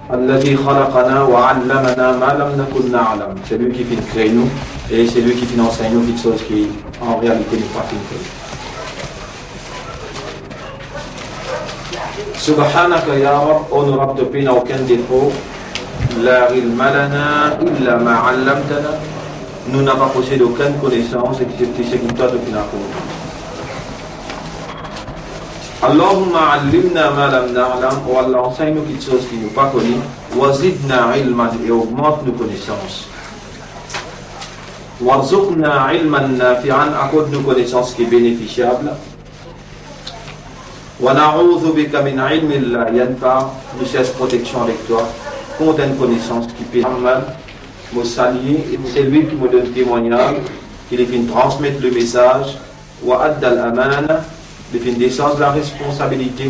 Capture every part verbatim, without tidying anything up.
Alladhi khalaqana wa allamana ma lam nakun na'lam. Se li ki finn kre nou e se li ki finn ansegn nou kiksoz ki, an realite, nou pa finn kone. Subhanaka ya Rabb, onorab to, pena okenn defo. La ilma lana illa ma allamtana. Nou napa posed okenn konesans exsepte seki twa to finn aprann. Allahumma allimna ma lam na'lam, o Allah, ansegn nou kiksoz ki nou pa kone, wa zidna ilman, e ogmant nou konesans. Warzuqna ilman nafi'an, akord nou konesans ki benefisiab. Wa na'udhu bika min ilmin la yanfa, nou sers proteksion avek twa kont enn konesans ki pena mal. Mo salie e mo salie selwi ki mo donn temwagnaz ki li finn transmet lemesaz, wa adda al-amana, li finn desarz laresponsabilite,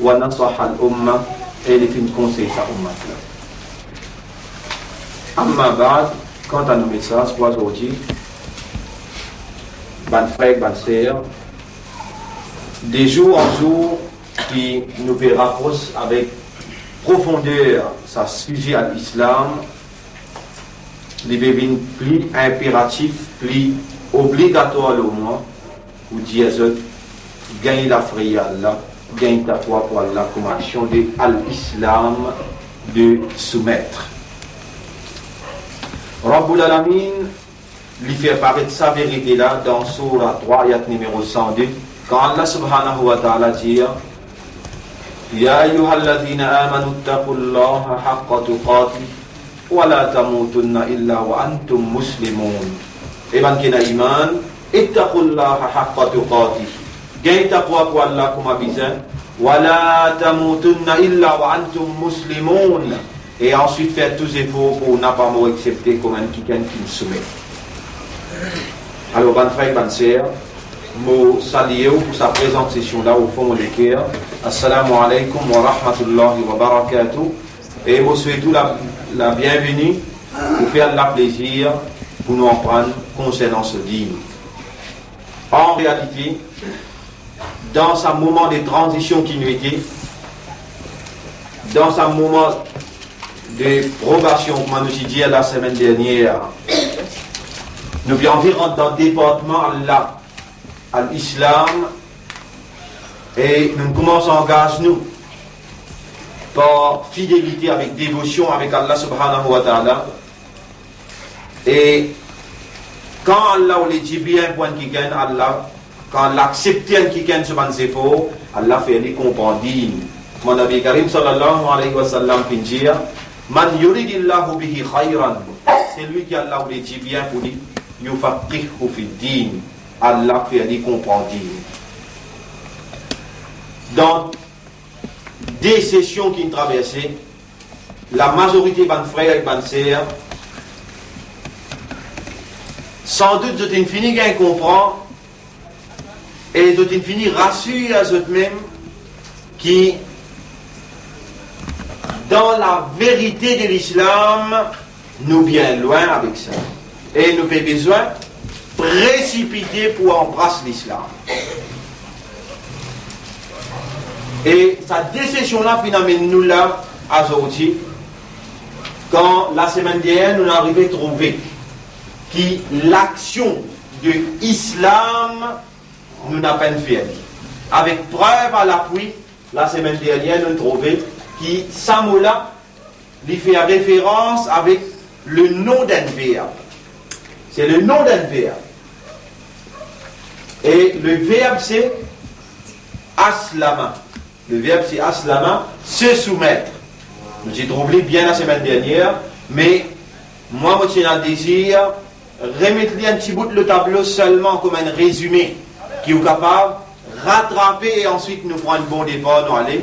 wa nasaha al-umma, e li finn konsey sa ummat la. Amma ba'd, kanta nou mesaz pou azordi, bann frer, bann ser, de zour an zour ki nou pe rapros avek profonder sa size al-Islam, li pe vinn pli inperatif, pli obligatwar lor mwa pou dir zot, gagn lafreyer Allah, gagn taqwa pou Allah, kouma aksion de al-Islam, de soumettre. Rabbul Alamin, li fer paret sa verite la dan soura trwa, ayat nimero san de, kan Allah subhanahu wa ta'ala dir, ya ayyuhalladhina amanu ittaqullaha haqqa tuqatih, wa la tamutunna illa wa antum muslimun. E bann ki ena iman, ittaqullaha haqqa tuqatih. Gagn taqwa pou Allah kouma bizin. Wa la tamutunna illa wa antum muslimun. E answit fer tou zefor pou napa mor exsepte kouma enn kikenn ki soumet. Alor, bann frer, bann ser, mo salie ou pou sa prezant sesion la o fon mo leker. Assalamu alaikum wa rahmatullahi wa barakatuh. E mo swet ou la, la bienveni, pou fer Allah plezir, pou nou aprann konsernan so din. An realite, dan sa moman de tranzision ki nou ete, dan sa moman de probasion, kouma nou ti dir lasemenn dernier, nou pe anvi rant dan departman al-, al-Islam, e nou koumans angaz nou par fidelite avek devosion avek Allah subhanahu wa ta'ala. E kan Allah oule dibien pou enn kikenn, Allah, kan Allah aksepte enn kikenn so bann zefor, Allah fer li konpran din. Kouma Nabi Karim sallallahu alayhi wa sallam finn dir, man yuridillahu bihi khayran, selwi ki Allah oule dibien pou li, yufaqqihhu fid din, Allah fer li konpran din. Dan de sesion ki finn traverse, lamazorite bann frer ek bann ser, sandout zot inn fini gagn konpran e zot inn fini rasir zot mem ki dan laverite de Lislam, nou bien lwin avek sa. E nou pe bizin presipite pou anbras Lislam. E sa de sesion la finn amenn nou la azordi, kan lasemenn dernier nou arive trouve ki laksion de Islam, nou napa enn fer li. Avek prev a lapwi, lasemenn dernier nou trouve ki sa mo la, li fer referans avek le nom d'un verbe. Se le nom d'un verbe. E le verbe se aslama. Le verbe se aslama, se soumettre. Nou ti trouv li bien lasemenn dernier, me mwa, mo ti ena dezir remet li enn ti bout lor tablo selman kouma enn rezime ki ou kapav ratrape e answit nou pran enn bon depar, nou ale,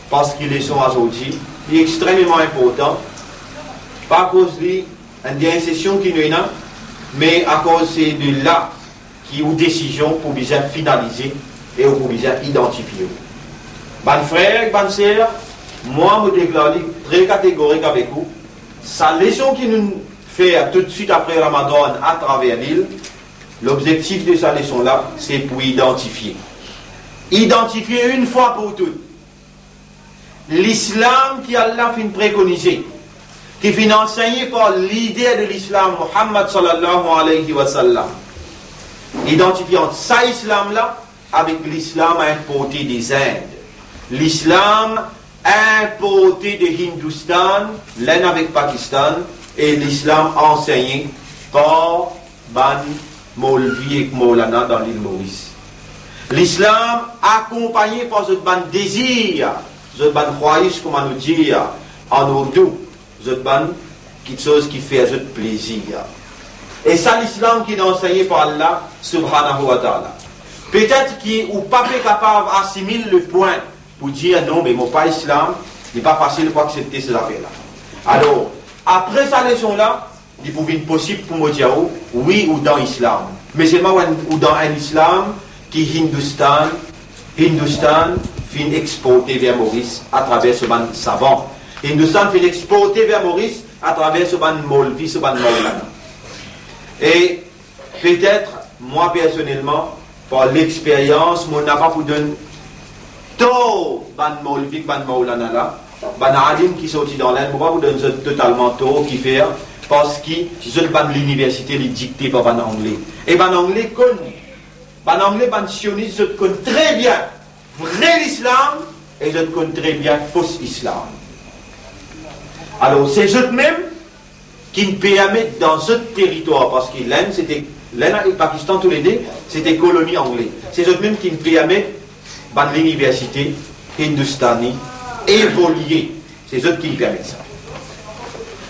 parski leson azordi, li extrememan inportan, pa akoz li enn dernie sesion ki nou ena, me akoz se de la ki ou desizion pou bizin finalize e ou pou bizin idantifie ou. Bann frer ek bann ser, mwa mo deklar li tre kategorik avek ou, sa leson ki nou fer toutswit apre Ramadan atraver li, lobzektif de sa leson la, se pou idantifie. Idantifie enn fwa pou tou. Lislam ki Allah finn prekonize, ki finn ansegne par lider de lislam, Muhammad sallallahu alayhi wa sallam, idantifie ant sa islam la avek lislam inporte de Zend, lislam inporte de Hindoustan, Lenn avek Pakistan, e lislam ansegne par bann Molvi ek Molana dan lil Moris. Lislam akonpagne par zot bann dezir, zot bann khwahish, kouma nou dir an ourdou, zot bann kitsoz ki fer zot plezir. E sa lislam ki ansegne par Allah subhanahu wa ta'ala. Petet ki ou pa pe kapav asimil le pwin pou dir, "Non, me mo pa islam, li pa fasil pou aksepte sa zafer la." Alor, apre sa leson la, li pou vinn posib pou mo dir ou, wi, ou dan islam. Me selman ou enn, ou dan enn islam ki Hindoustan, Hindoustan finn exporte ver Moris atraver so bann savan. Hindoustan finn exporte ver Moris atraver so bann Molvi, so bann Molana. E petet, mwa personelman, par lexperyans, mo napa pou donn tor bann Molvi, bann Molana la, bann alim ki sorti dan Lenn, mo pa pou donn zot totalman tor, kifer, parski zot bann liniversite li dikte par bann Angle. E bann Angle konn, bann Angle, bann sionis, zot konn tre bien vre lislam e zot konn tre bien fos islam. Alor, se zot mem ki'nn permet dan zot teritwar, parski Lenn, sete, Lenn ek Pakistan, toulede, sete koloni Angle. Se zot mem ki'nn permet bann liniversite Hindoustani evolie. Se zot ki'nn permet sa.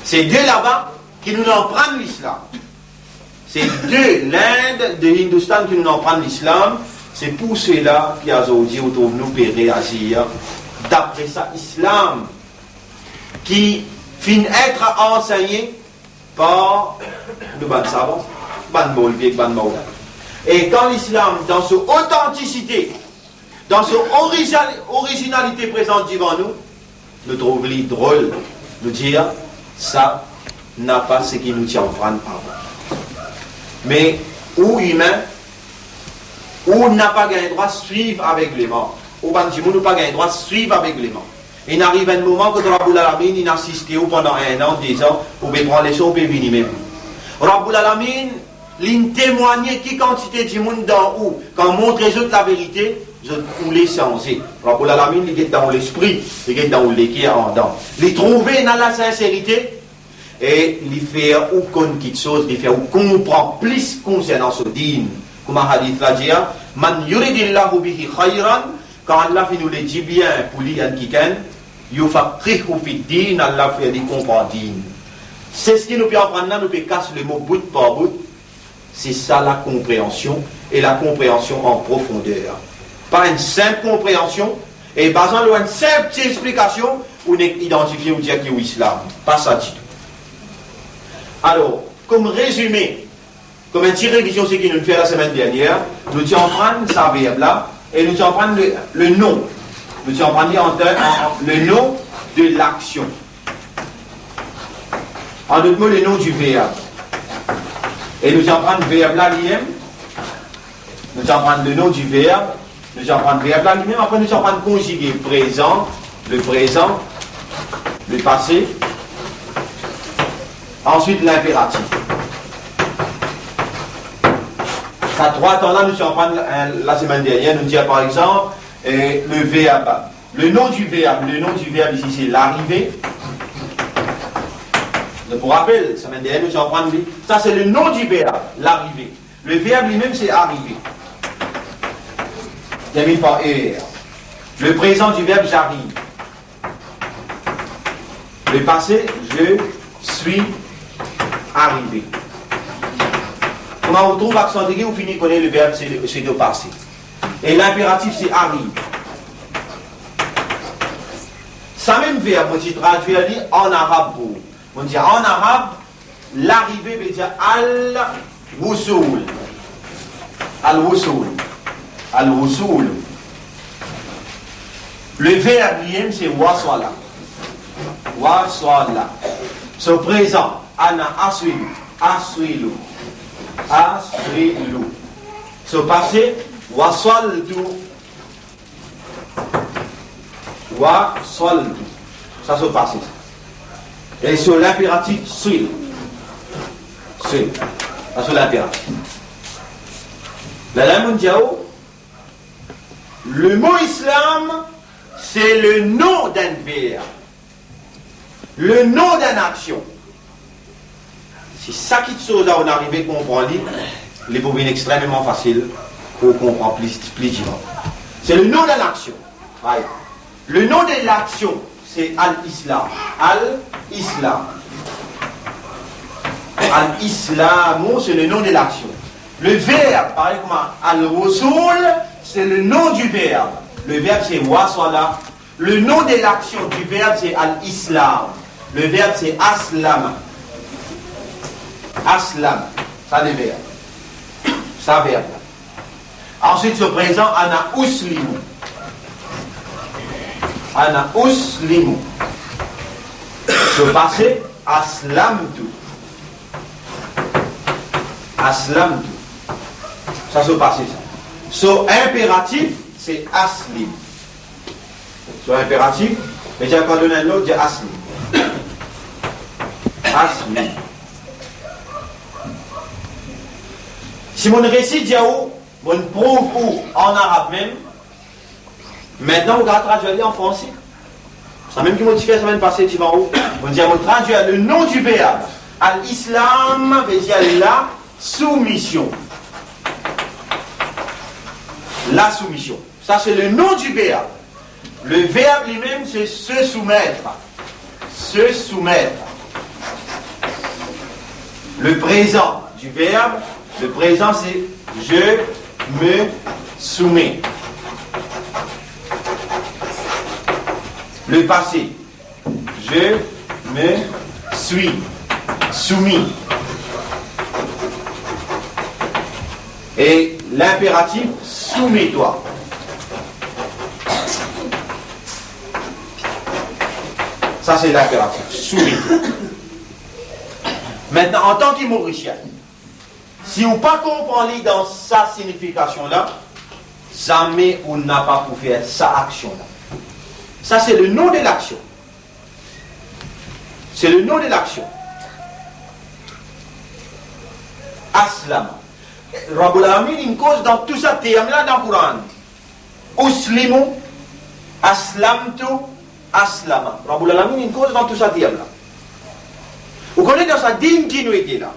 Se de laba ki nou'nn aprann lislam. Se de Lend, de Hindoustan ki nou'nn aprann lislam. Se pou sela ki azordi ou trouv nou pe reazir dapre sa islam ki finn et ansegne par nou bann savan, bann Molvi ek bann Molana. E kan lislam, dan so otantisite, dan so oriza-, orizinalite prezant devan nou, nou trouv li drol, nou dir, sa napa seki nou ti aprann avan. Me ou imin, ou napa gagn drwa swiv avegleman. Ou bann dimoun, ou pa gagn drwa swiv avegleman. Inn ariv enn moman kot Rabbul Alamin inn asiste ou pandan enn an, de zan, ou pe pran leson, ou pe vini mem. Rabbul Alamin, li'nn temwagne ki kantite dimoun dan ou, kan montre zot laverite, zot oule sanze. Rabbul Alamin, li get dan ou lespri, li get dan ou leker andan. Li trouve ena lasinserite, e li fer ou konn kitsoz, li fer ou konpran plis konsernan so din. Kouma hadis la dir, "Man yuridillahu bihi khayran", kan Allah finn oule dibien pou li enn kikenn, "yufaqqihhu fid din", Allah fer li konpran din. Seki nou pe aprann la, nou pe kas lemo bout par bout, se sa lakonpreansion, e lakonpreansion an profonder. Pa enn sinp konpreansion, e bazan lor enn sinp ti explikasion, ou nek idantifie, ou dir ki ou islam. Pa sa ditou. Alor, kom rezime, kom enn ti revizion seki nou'nn fer lasemenn dernier, nou ti aprann sa verb la, e nou ti aprann le, le non. Nou ti aprann li an, an, an, le non de laksion. An dot mo, le non di verb. E nou ti aprann verb la limem. Nou ti aprann le non di verb. Nou ti aprann verb la limem. Apre nou ti aprann konzige prezan, le prezan, le pase, answit linperatif. Sa trwa tan la, nou ti aprann, eh, lasemenn dernier, nou dir, par exanp, eh, le verb. Le non di verb, le non di verb isi, se larive. Donk, pou rapel, semenn dernier, nou ti aprann li. Sa, se le non di verb, larive. Le verb limem, se arive. Termine par er. Le prezan di verb, j'arrive. Le pase, je suis arrivé. Kouma ou trouv aksan aigu, ou fini kone le verb, se, se de pase. E linperatif, se arive. Sa mem verb, mo ti tradwir li an arab pou ou. Mo dir an arab, larive ve dir al-wusul. Al-wusul. Al-wusul. Le verb limem, se wasala. Wasala. So prezan, ana aswilu. Aswilu. Aswilu. So pase, wasaltu. Wasaltu. Sa so pase sa. E so linperatif, sil. Sil. Sa so linperatif. Lerla monn dir ou, le mot islam, c'est le nom d'un verbe, le nom d'une action. Si sa kiksoz la ou arive konpran li, li pou vinn extrememan fasil pou konpran pli, pli divan. C'est le nom d'une action. Right. Le nom de l'action, c'est al-Islam. Al-Islam. Al-Islamu, c'est le nom de l'action. Le verbe, parey kouma al-wusul, c'est le nom du verbe. Le verbe, c'est wasala. Le nom de l'action du verbe, c'est al-Islam. Le verbe, c'est aslama. Aslam. Sa le verbe. Sa verbe la. Answit, so prezan, ana uslimu. Ana uslimu. So pase, aslamtu. Aslamtu. Sa so pase sa. So inperatif, se aslim. So inperatif, me dir ankor donn enn lot, dir aslim. Aslim. Si monn resi dir ou, monn prouv ou an arab mem, mintnan ou kapav tradwir li an franse. Samem ki mo ti fer semem pase divan ou, monn dir, monn tradwir le nom du verbe. Al-Islam ve dir la soumision. La soumision. Sa se le nom du verbe. Le verbe li mem, se se soumettre. Se soumettre. Le prezan du verbe, le prezan, se je me soumets. Le pase, je me suis soumis. E linperatif, soumets-toi. Sa se linperatif, soumets-toi. Mintnan, antan ki Morisien, si ou pa konpran li dan sa signifikasion la, zame ou napa pou fer sa aksion la. Sa se le nom de laksion. Se le nom de laksion. Aslama. Rabbul Alamin inn koz dan tou sa term la dan Koran. Uslimu, aslamtu, aslama. Rabbul Alamin inn koz dan tou sa term la. Ou kone dan sa din ki nou ete la,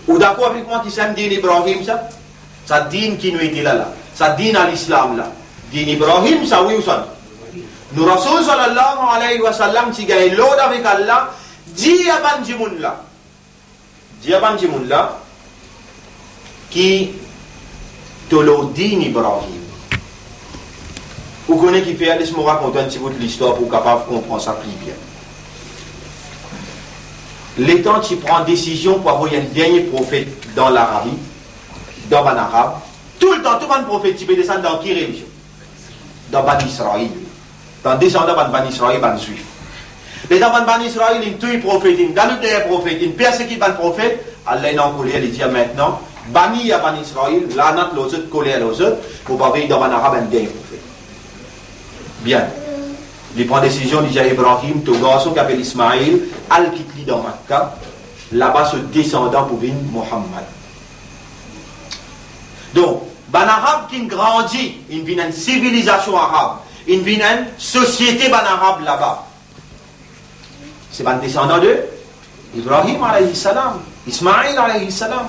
ou dakor avek mwa ki sa din Ibrahim sa? Sa din ki nou ete la la, sa din al-Islam la, din Ibrahim sa, wi ou sa non? Nou Rasoul sallallahu alayhi wa sallam ti gagn lord avek Allah, dir bann dimoun la, dir bann dimoun la ki to lor din Ibrahim. Ou kone kifer, les mo rakont enn ti bout listwar pou ou kapav konpran sa pli bien. Letan ti pran desizion pou avoy enn dernie profet dan Larabi, dan bann Arab, toultan tou bann profet ti pe desann dan ki relizion? Dan Bani Israil. Dan desandan bann Bani Israil, bann Zwif. Letan bann Bani Israil inn touy profet, inn galout deryer profet, inn persekit bann profet, Allah inn ankoler, li dir, mintnan, bann Bani Israil, lanat lor zot, koler lor zot, pou pa avoy dan bann Arab enn dernie profet. Bien. Li pran desizion, li dir Ibrahim, to garson ki apel Ismail, al kit li dan Makka, laba so desandan pou vinn Muhammad. Donk, bann Arab ki'nn grandi, inn vinn enn sivilizasion Arab, inn vinn enn sosiete bann Arab laba, se bann desandan de Ibrahim alayhi salam, Ismail alayhi salam.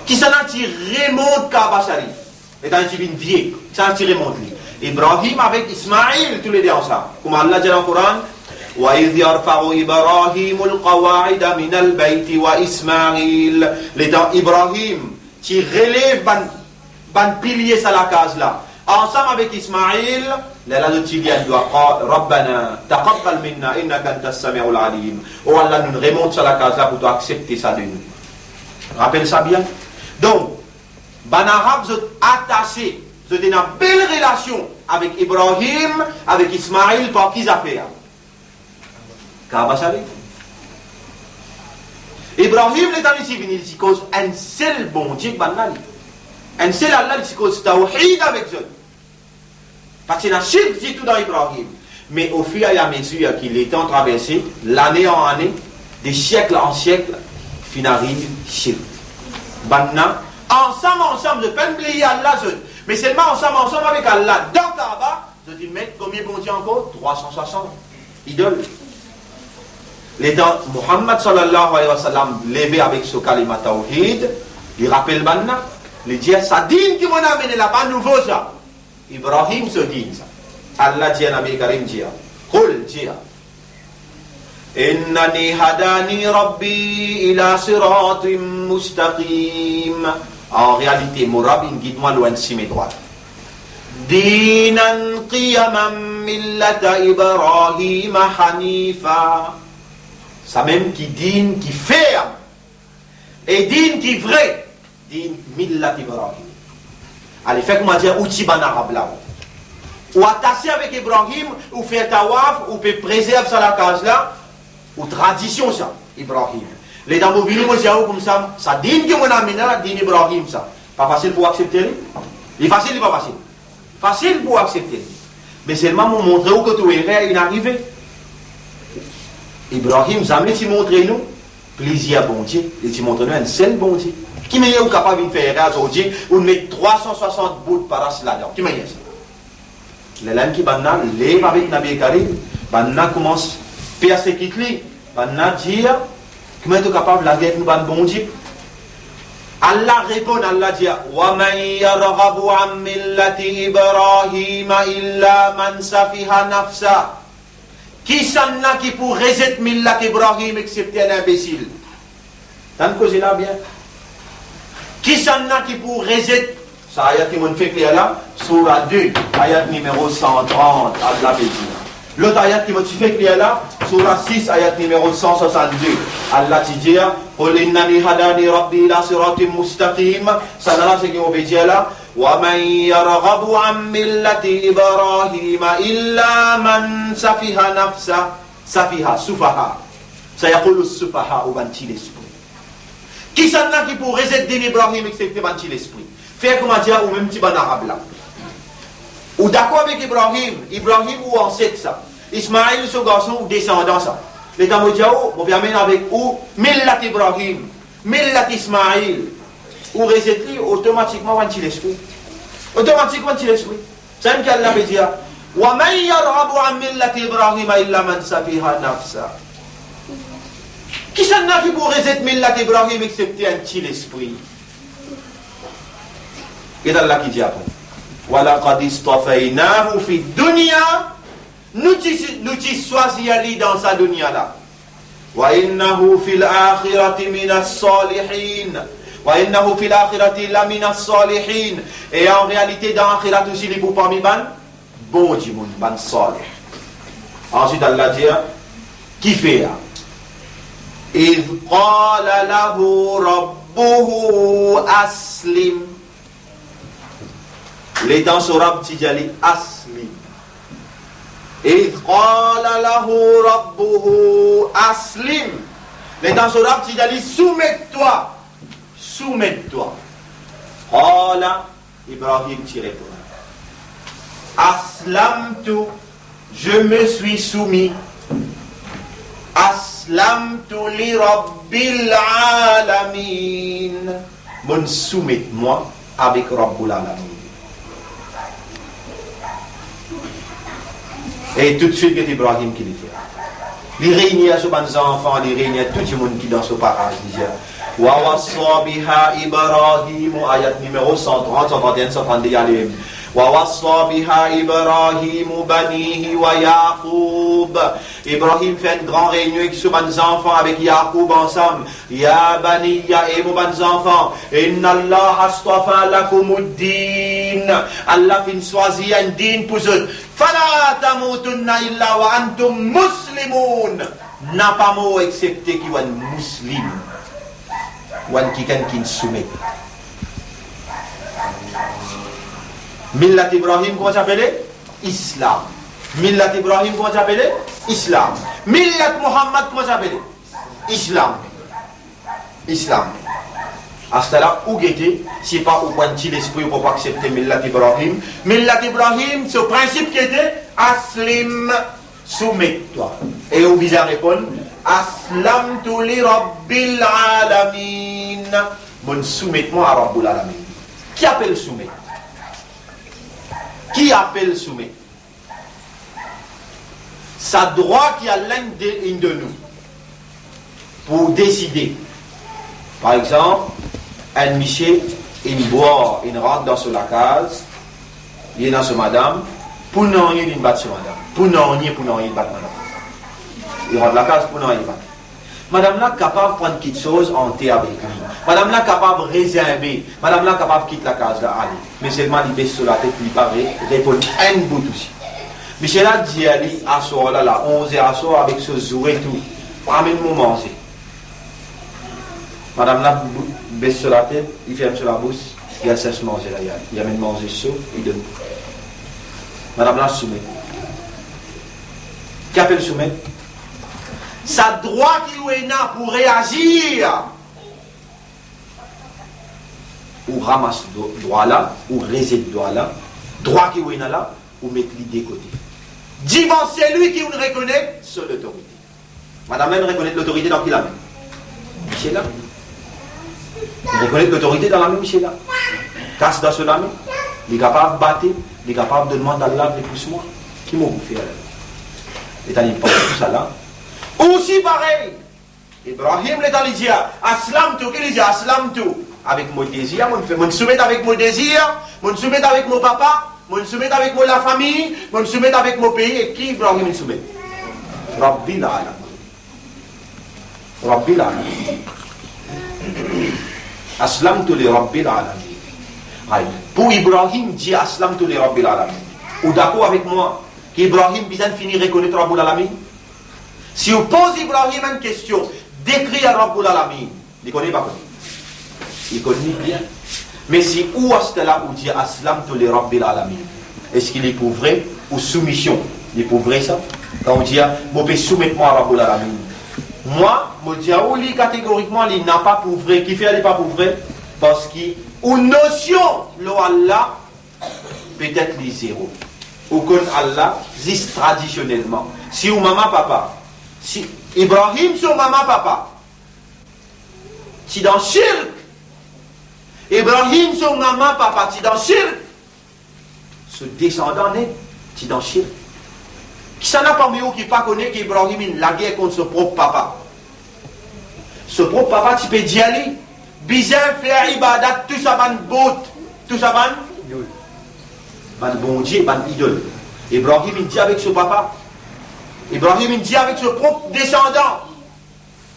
Kisannla ti remont Kaaba Sharif? Letan li ti vinn vie, kisannla ti remont li? Ibrahim avek Ismail, toulede ansam. Kouma Allah dir dan Koran, "Wa idh yarfa'u Ibrahimul qawa'ida minal bayti wa Ismail." Letan Ibrahim ti relev bann, bann pilie sa lakaz la, ansam avek Ismail, lerla zot ti dir enn dwa, "Rabbana taqabbal minna innaka antas samiul alim." O Allah, nou remont sa lakaz la pou to aksepte sa de nou. Rapel sa bien. Donk, bann Arab, zot atase, zot ena bel relasion avek Ibrahim, avek Ismail, par ki zafer? Kaaba Sharif. Ibrahim, letan li ti vini, li ti koz enn sel Bondie ek bann la li. Enn sel Allah, li ti koz tawhid avek zot. Pa ti ena shirk ditou dan Ibrahim. Me ofir e amezir ki letan traverse, lane an ane, de siek an siek, finn ariv shirk. Bann la, ansam, ansam, zot pa'nn bliye Allah, zot. Me selman ansam, ansam avek Allah, dan Kaaba, zot inn met konbien bondie ankor? Trwa san swasant idol. Letan Muhammad sallallahu alayhi wa sallam leve avek so kalima tawhid, li rapel bann la, li dir, sa din ki mo'nn amene la pa nouvo sa. Ibrahim so din sa. Allah dir, Nabi Karim dir, qul, dir, innani hadani Rabbi ila siratim mustaqim. An realite, mo Rab inn gid mwa lor enn simin drwat. Dinan qiyaman millata Ibrahima hanifa. Samem ki din ki ferm, e din ki vre, din millat Ibrahim. Ale, fer koumadir ou ti bann Arab la. Ou atase avek Ibrahim, ou fer tawaf, ou pe prezerv sa lakaz la, ou tradision sa, Ibrahim. Letan mo vini, mo dir ou koumsa, sa din ki mo'nn amenn la, din Ibrahim sa. Pa fasil pou aksepte li? Li fasil, li pa fasil? Fasil pou aksepte li. Me selman mo montre ou kot ou erer inn arive. Ibrahim zame ti montre nou plizier bondie, li ti montre nou enn sel Bondie. Ki manier ou kapav vinn fer erer azordi, ou met trwa san swasant bout paras ladan? Ki manier sa? Lerla ki bann la lev avek Nabi Karim, bann la koumans persekit li, bann la dir, kouma to kapav lager nou bann bondie? Allah reponn, Allah dir, wa man yarghabu an millati Ibrahima illa man safiha nafsa. Kisannla ki pou rezet millat Ibrahim exepte enn inbesil? Tann koze la bien. Kisannla ki pou rezet, sa ayat ki mo'nn fek lir la, soura de, ayat nimero san trant, Allah pe dir. Lot ayat ki mo ti fek lir la, soura sis, ayat nimero san swasannde, Allah ti dir, qul innani hadani Rabbi ila siratim mustaqim. Sa la, la seki mo pe dir la, wa man yarghabu an millati Ibrahima illa man safiha nafsa. Safiha, sufaha. Sayaqulu sufaha, ou bann ti lespri. Kisannla ki pou rezet din Ibrahim exepte bann ti lespri? Fer koumadir ou mem ti bann Arab la. Ou dakor avek Ibrahim? Ibrahim ou anset sa. Ismail so garson ou desandan sa. Letan mo dir ou, mo pe amenn avek ou millat Ibrahim, millat Ismail. Ou rezet li, otomatikman ou enn ti lespri. Otomatikman ti lespri. Samem ki Allah pe dir, wa man yarghabu an millati Ibrahima illa man safiha nafsa. Kisannla ki pou rezet millat Ibrahim exepte enn ti lespri? Get Allah ki dir apre, wa laqad istafaynahu fid dunya. Nou ti, nou ti swazir li dan sa dunya la. Wa innahu fil akhirati minas salihin. Wa innahu fil akhirati laminas salihin. E an realite, dan akhirat osi, li pou parmi bann bon dimoun, bann salih. Answit, Allah dir, kifer? Idh qala lahu rabbuhu aslim. Letan so Rab ti dir li, aslim. Idh qala lahu rabbuhu aslim. Letan so Rab ti dir li, soumet twa, soumet twa. Qala, Ibrahim ti reponn, aslamtu, je me suis soumis. Aslamtu li Rabbil Alamin. Mo'nn soumet mwa avek Rabbul Alamin. E toutswit, get Ibrahim ki li fer. Li reini so bann zanfan, li reini tou dimoun ki dan so paraz, li dir, wa wassa biha Ibrahim, ayat nimero san trant, san trant e enn, san trant de, ale. Wa wassa biha Ibrahim banihi wa Yaqub. Ibrahim fer enn gran reynion ek so bann zanfan, avek Yaqub ansam. Ya baniya, e mo bann zanfan, inna Allaha astafa lakumuddin. Allah finn swazir enn din pou zot. Fala tamutunna illa wa antum muslimun. Napa mor exepte ki ou enn muslim. Ou enn kikenn ki soumet. Millat Ibrahim, kouma ti apele? Islam. Millat Ibrahim, kouma ti apele? Islam. Millat Muhammad, kouma ti apele? Islam. Islam. Aster la, ou gete, si pa ou pou enn ti lespri, ou pa pou aksepte millat Ibrahim. Millat Ibrahim, so prinsip ki ete, aslim, soumet twa. E ou bizin reponn, aslamtu li Rabbil Alamin. Mo'nn soumet mwa a Rabbul Alamin. Ki apel soumet? Ki apel soumet? Sa drwa ki Alla inn de, inn donn ou pou deside. Par exanp, enn misie inn bwar, inn rant dan so lakaz, li ena so madam, pou nanye linn bat so madam, pou nanye, pou nanye li bat madam. Li rant lakaz, pou nanye li bat. Madam la kapav pran kiksoz ante avek li. Madam la kapav rezinbe. Madam la kapav kit lakaz la ale. Me selman li bes so latet, li pa re-, reponn enn bout osi. Misie la dir li aswar la, la, onz er aswar, avek so zoure tou, amenn mo manze. Madam la bou-, bes so latet, li ferm so labous, li al sers manze la, li al, li amenn manze so, li donn. Madam la soumet. Ki apel soumet? Sa drwa ki ou ena pou reazir, ou ramas dro-, drwa la, ou rezet drwa la, drwa ki ou ena la, ou met li de kote. Divan selwi ki ou'nn rekonet so lotorite. Madam la inn rekonet lotorite dan ki lame? Misie la. Li rekonet lotorite dan lame misie la. Kas dan so lame. Li kapav bate, li kapav donn mwa, dal lav, li pous mwa. Ki mo pou fer la? Letan li pans tousala, osi parey, Ibrahim, letan li dir, "Aslamtu," ki li dir, "Aslamtu." Avek mo dezir, mo'nn fer, mo'nn soumet avek mo dezir, mo'nn soumet avek mo papa, mo'nn soumet avek mo lafami, mo'nn soumet avek mo pei, e ki Ibrahim inn soumet? Rabbil Alamin. Rabbil Alamin. Aslamtu li Rabbil Alamin. Ay, pou Ibrahim dir, "Aslamtu li Rabbil Alamin." Ou dakor avek mwa ki Ibrahim bizin fini rekonet Rabbul Alamin? Si ou poz Ibrahim enn kestion, dekrir Rabbul Alamin, li kone pa kone? Li konn li bien. Me si ou aster la ou dir, "Aslamtu li Rabbil Alamin," eski li pou vre ou soumision? Li pou vre sa? Kan ou dir, "Mo pe soumet mwa a Rabbul Alamin." Mwa, mo dir ou li kategorikman, li napa pou vre. Kifer li pa pou vre? Parski ou nosion lor Allah, petet li zero. Ou konn Allah zis tradisionelman. Si ou mama papa, si Ibrahim so mama papa ti dan sirk, Ibrahim so mama papa ti dan sirk, so desandan net ti dan sirk. Kisannla parmi ou ki pa kone ki Ibrahim inn lager kont so prop papa? So prop papa ti pe dir li, bizin fer ibadat tou sa bann bout, tou sa bann, bann bondie, bann idol. Ibrahim inn dir avek so papa, Ibrahim inn dir avek so prop desandan,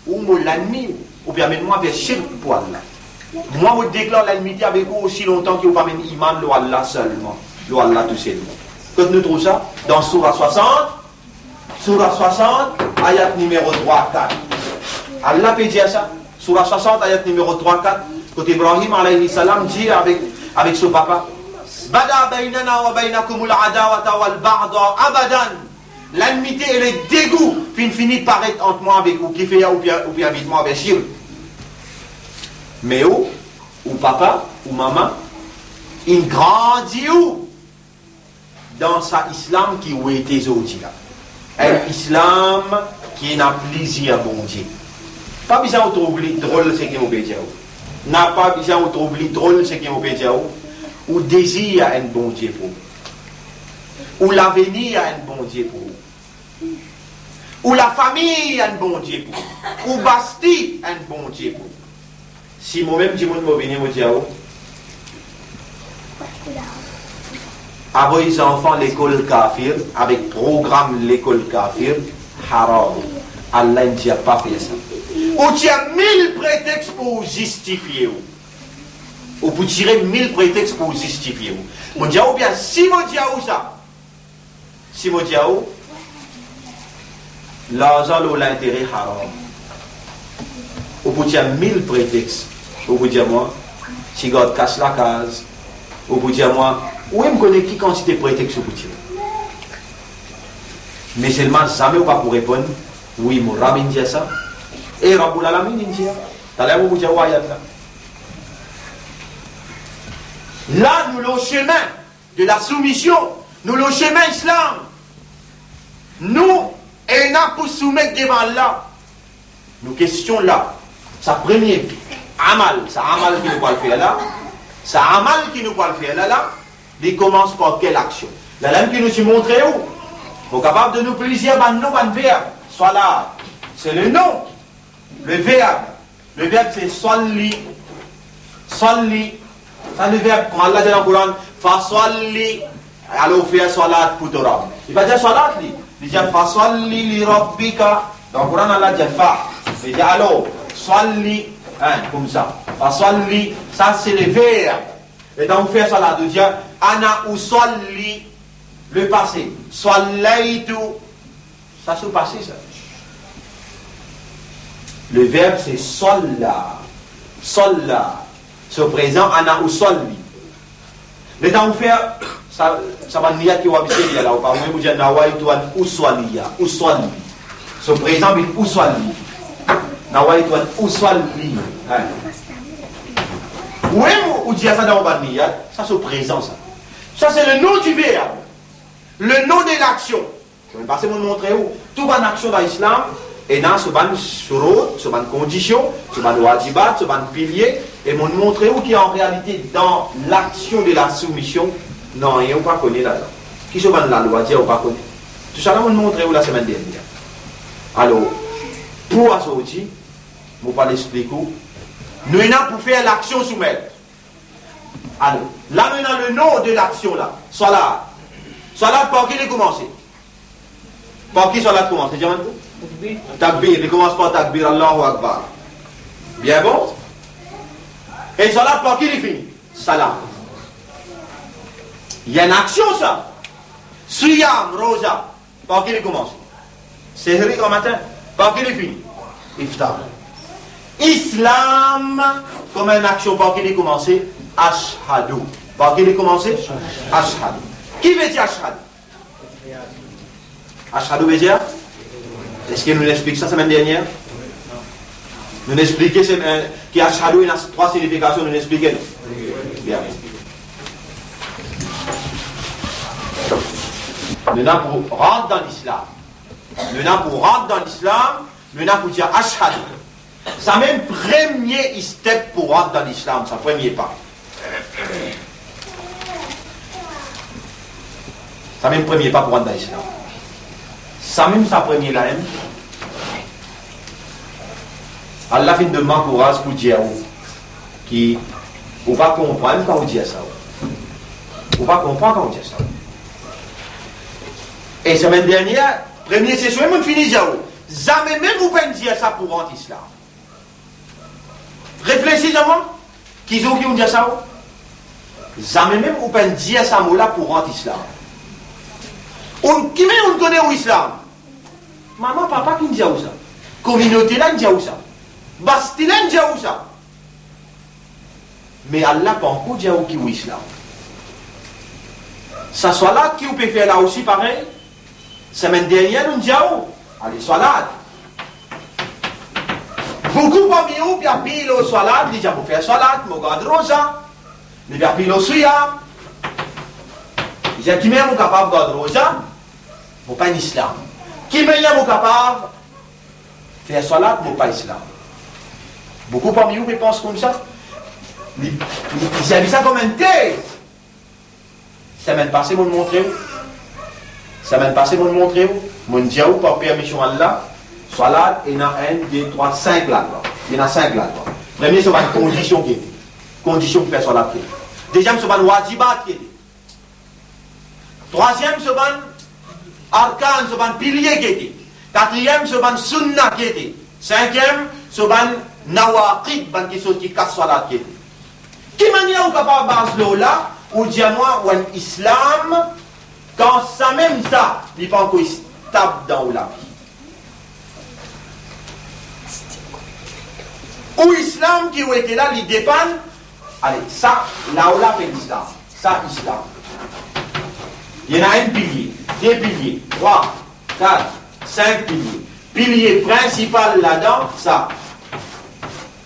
ou mo lennmi, ou pe amenn mwa ver sirk pou Allah. Mwa, mo deklar lennmite avek ou osi lontan ki ou pa amenn iman lor Allah selman, lor Allah tou selman. Kot nou trouv sa? Dan Soura swasant, Soura swasant, ayat nimero trwa, kat. Allah pe dir sa, Soura swasant, ayat nimero trwa, kat, kot Ibrahim alayhi salam dir avek, avek so papa, "Bada baynana wa baynakumul adawata wal bagda abadan." Lennmite e ledegou finn fini paret ant mwa avek ou, kifer ou pe, ou pe invit mwa ver sirk. Me ou, ou papa, ou mama, inn grandi ou dan sa Islam ki ou ete zordi la. Enn Islam ki ena plizier bondie. Pa bizin ou trouv li drol seki mo pe dir ou. Napa bizin ou trouv li drol seki mo pe dir ou. Ou dezir enn Bondie pou ou. Ou lavenir enn Bondie pou ou. Ou lafami enn Bondie pou ou. Ou basti enn Bondie pou ou. Si mo mem dimoun mo vini, mo dir ou, avoy zanfan lekol kafir, avek program lekol kafir, haram. Allah inn dir pa fer sa. Ou tir mil pretex pou zistifie ou. Ou pou tire mil pretex pou zistifie ou. Mo dir ou bien, si mo dir ou sa, si mo dir ou, larzan lor lintere haram, ou pou tir mil pretex. Ou pou dir mwa, ti gard kas lakaz. Ou pou dir mwa, wi, mo kone ki kantite pretex ou pou tire. Me selman zame ou pa pou reponn, wi, mo Rab inn dir sa, e Rabbul Alamin inn dir. Taler mo pou dir ou ayat la. La, nou lor sime de la soumision, nou lor sime Islam. Nou ena pou soumet devan Allah. Nou kestion la, sa premie amal, sa amal ki nou pou al fer la, sa amal ki nou pou al fer la, la, li koumans par kel aksion? Lalem ki nou ti montre ou, mo kapav donn ou plizier bann non bann verb. Swalat, se le non, le verb. Le verb se swalli. Swalli. Sa le verb, kouma Allah dir dan Koran, faswalli, alor fer swalat pou to Rab. Li pa dir swalat li, li dir faswalli li rabbika. Dan Koran Allah dir fa. Li dir alor, swalli, hein, koumsa. Faswalli, sa se le verb. Letan ou fer swalat, ou dir, ana uswalli, le pase. Swallaytu, sa se pase sa. Le verb se swalla. Swalla. Se prezan, ana uswalli. Letan ou fer sa, sa bann niyat ki ou abitye dir la, ou pa oule ou dir nawaitu an uswalliya, uswalli. Se prezan vinn uswalli. Nawaitu an uswalli. Hein. Ou mem ou dir sa dan ou bann niyat, sa se prezan sa. Sa se le non di verb, le non de laksion. Semem pase mo montre ou, tou bann aksion dan Islam, ena so bann shurut, so bann kondision, so bann wajibat, so bann pilie, e mo montre ou ki an realite dan laksion de la soumision, nanye ou pa kone ladan. Ki so bann lalwa dir ou pa kone. Tousala mo montre ou lasemenn dernier. Alor, pou azordi, mo pou al explik ou, nou ena pou fer laksion soumet. Alor, la nou ena le non de laksion la. Swalat. Swalat par ki li koumanse? Par ki swalat koumanse? Dir mwa. Takbir. Li koumans par takbir, Allahu Akbar. Bien bon? E swalat par ki li fini? Salam. Li enn aksion sa. Siyam, roza. Par ki li koumanse? Sehri, gramatin. Par ki li fini? Iftar. Islam, kouma enn aksion, par ki li koumanse? Ashhadu. Par ki li koumanse? Ashhadu. Ki vedir ashhadu? Ashhadu vedir? Eski nou explik sa semenn dernier? Nou explike se, eh, ki ashhadu ena trwa signifikasion, nou explike, non? Bien. Nou ena pou rant dan Lislam. Nou ena pou rant dan Lislam, nou ena pou dir ashhadu. Samem premie step pou rant dan Lislam, sa premie pa. Samem premie pa pou rant dan Lislam. Samem sa premie la mem. Allah finn donn mwa kouraz pou dir ou ki ou pa konpran kan ou dir sa. Ou pa konpran kan ou dir sa. E semenn dernier, premie sesion, mo'nn fini dir ou, zame mem ou pa'nn dir sa pou rant Islam. Reflesi dan mwa, ki zour ki ou'nn dir sa ou? Zame mem ou pa'nn dir sa mo la pou rant Islam. Ou, kimem ou'nn kone ou Islam? Mama, papa ki'nn dir ou sa. Kominote la'nn dir ou sa. Bastila inn dir ou sa. Me Allah pa ankor dir ou ki ou Islam. Sa swalat ki ou pe fer la osi parey. Semenn dernier, nou'nn dir ou, ale swalat. Boukou parmi ou pe apiy lor swalat, li dir mo fer swalat, mo gard roza. Li pe apiy lor siyam. Li dir, kimem mo kapav gard roza, mo pa enn Islam. Kimem mo kapav fer swalat, mo pa Islam. Boukou parmi ou pe pans koumsa. Li, li, li servi sa kom enn tez. Semenn pase, mo'nn montre ou. Semenn pase, mo'nn montre ou. Mo'nn dir ou, par permision Allah, swalat ena enn, de, trwa, sink lalwa. Ena sink lalwa. Premie, so bann kondision ki ete. Kondision pou fer swalat ki ete. Deziem, so bann wajibat ki ete. Trwaziem, so bann arkan, so bann pilie ki ete. Katriem, so bann sunna ki ete. Sinkiem, so bann nawaqid, bann kiksoz ki kas swalat ki ete. Ki manier ou kapav baz lor la, ou dir mwa ou enn Islam, kan samem sa, li pa ankor estab dan ou lavi? Ou Islam ki ou ete la, li depann, ale, sa, la ou la pe Islam. Sa Islam. Li ena enn pilie, de pilie, trwa, kat, sink pilie. Pilie prinsipal ladan, sa.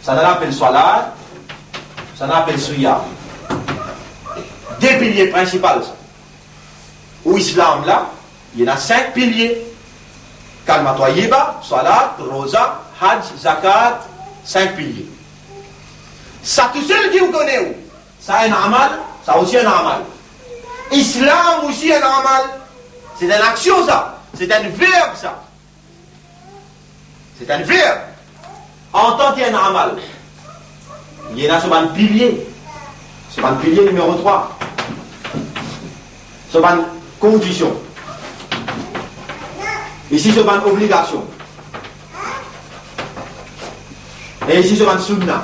Sa nou apel swalat, sa nou apel siyam. De pilie prinsipal sa. Ou Islam la, li ena sink pilie. Kalima twayiba, salat, roza, haj, zakat, sink pilie. Sa tousel ki ou kone ou, sa enn amal, sa osi enn amal. Islam osi enn amal. Se enn aksion sa, se enn verb sa. Se enn verb. Antan ki enn amal, li ena so bann pilie. So bann pilie nimero trwa. So bann kondision. Isi so bann obligasion. E isi so bann sunna.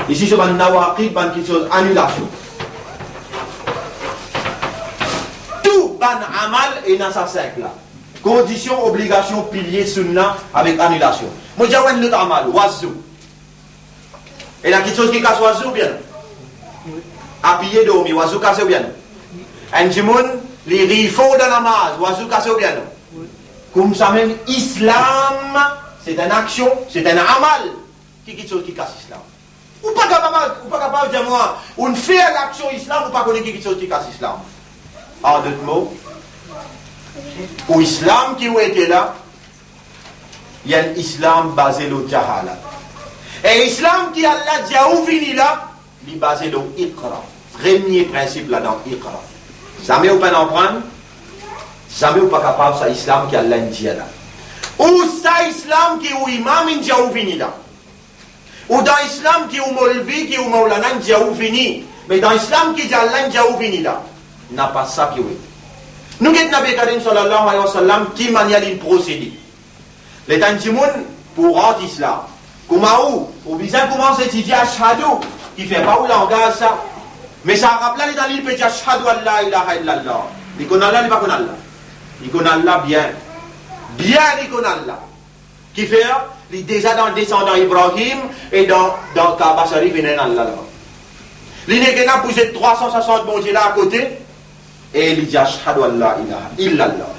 Isi so bann nawaqid, bann kiksoz anilasion. Tou bann amal ena sa sink la. Kondision, obligasion, pilie, sunna avek anilasion. Mo dir ou enn lot amal, wazo. Ena kiksoz ki kas wazo oubien non? Apiye dormi, wazo kase oubien non? Enn dimoun, li ri for dan namaz, wazo kase oubien non? Koumsamem Islam, se enn aksion, se enn amal. Ki kiksoz ki kas Islam? Ou pa kapav, ou pa kapav dir mwa, ou'nn fer laksion Islam, ou pa kone ki kiksoz ki kas Islam. An dot mo, ou Islam ki ou ete la, li enn Islam baze lor jahala. E Islam ki Allah dir ou vini la, li baze lor iqra. Premie prinsip ladan iqra. Zame ou pa'nn aprann, zame ou pa kapav sa Islam ki Allah inn dir la. Ou sa Islam ki ou imam inn dir ou vini la. Ou dan Islam ki ou molvi, ki ou maulana inn dir ou vini. Me dan Islam ki dir Allah inn dir ou vini la, napa sa ki ou ete. Nou get Nabi Karim sallallahu alayhi wa sallam ki manier li prosede. Letan enn dimoun pou rant Islam, kouma ou, ou bizin koumans etidie ashhadu, kifer pa ou langaz sa. Me sa Arab la, letan li pe dir ashhadu an la ilaha illallah, li konn Allah, li pa konn Allah? Li konn Allah bien. Bien li konn Allah. Kifer? Li deza dan desandan Ibrahim e dan, dan Kaaba Sharif ena enn Allah laba. Li nek ena pou zet trwa san swasant Bondie la akote e li dir ashhadu an la ilaha illallah.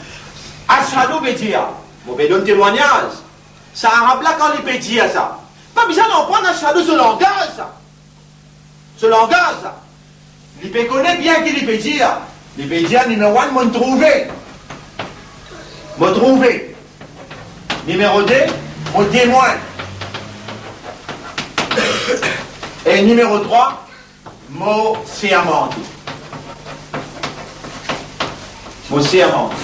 Ashhadu pe dir, mo pe donn temwagnaz. Sa Arab la kan li pe dir sa, pa bizin aprann ashhadu so langaz sa. So langaz sa. Li pe kone bien ki li pe dir. Li pe dir, nimero enn, mo trouve. Mo trouve. Nimero de, mo temwin. E nimero trwa, mo sermante. Mo sermante.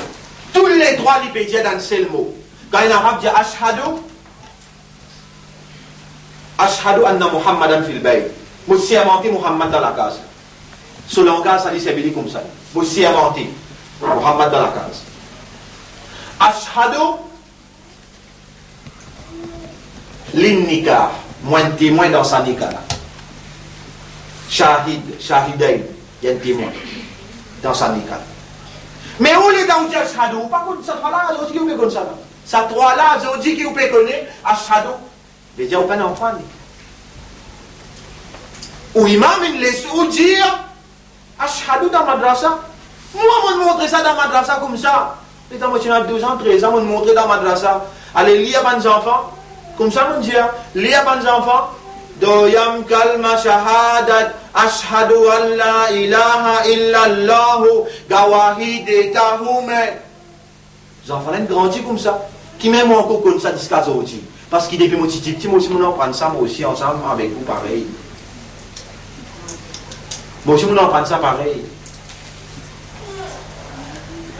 Touletrwa li pe dir dan sel mo. Kan enn Arab dir ashhadu, ashhadu anna Muhammadan fil bayt. Mo sermante Muhammad dan lakaz. So langaz sa li servi li koumsa. Mo sermante Muhammad dan lakaz. Ashhadu lin nikah. Mo enn temwin dan sa nika la. Shahid, shahidain, enn temwin dan sa nika la. Me ou letan ou dir ashhadu, ou pa konn sa trwa la, ou dir ki ou pe konn sa la. Sa trwa la, zot dir ki ou pe kone, ashhadu, vedir ou pa'nn aprann li. Ou imam inn les ou dir ashhadu dan madrasa. Mwa, mo'nn montre sa dan madrasa koumsa. Letan mo ti ena douz an, trez an, mo'nn montre dan madrasa. Ale lir bann zanfan. Koumsa mo'nn dir, lir bann zanfan. Doyam kalma shahadat, ashhadu an la ilaha illallah, gawahi deta hu main. Zanfan la inn grandi koumsa. Kimem mwa ankor konn sa ziska zordi. Parski depi mo ti tipti, mo osi mo'nn aprann sa, mo osi ansam avek ou parey. Mo osi mo'nn aprann sa parey.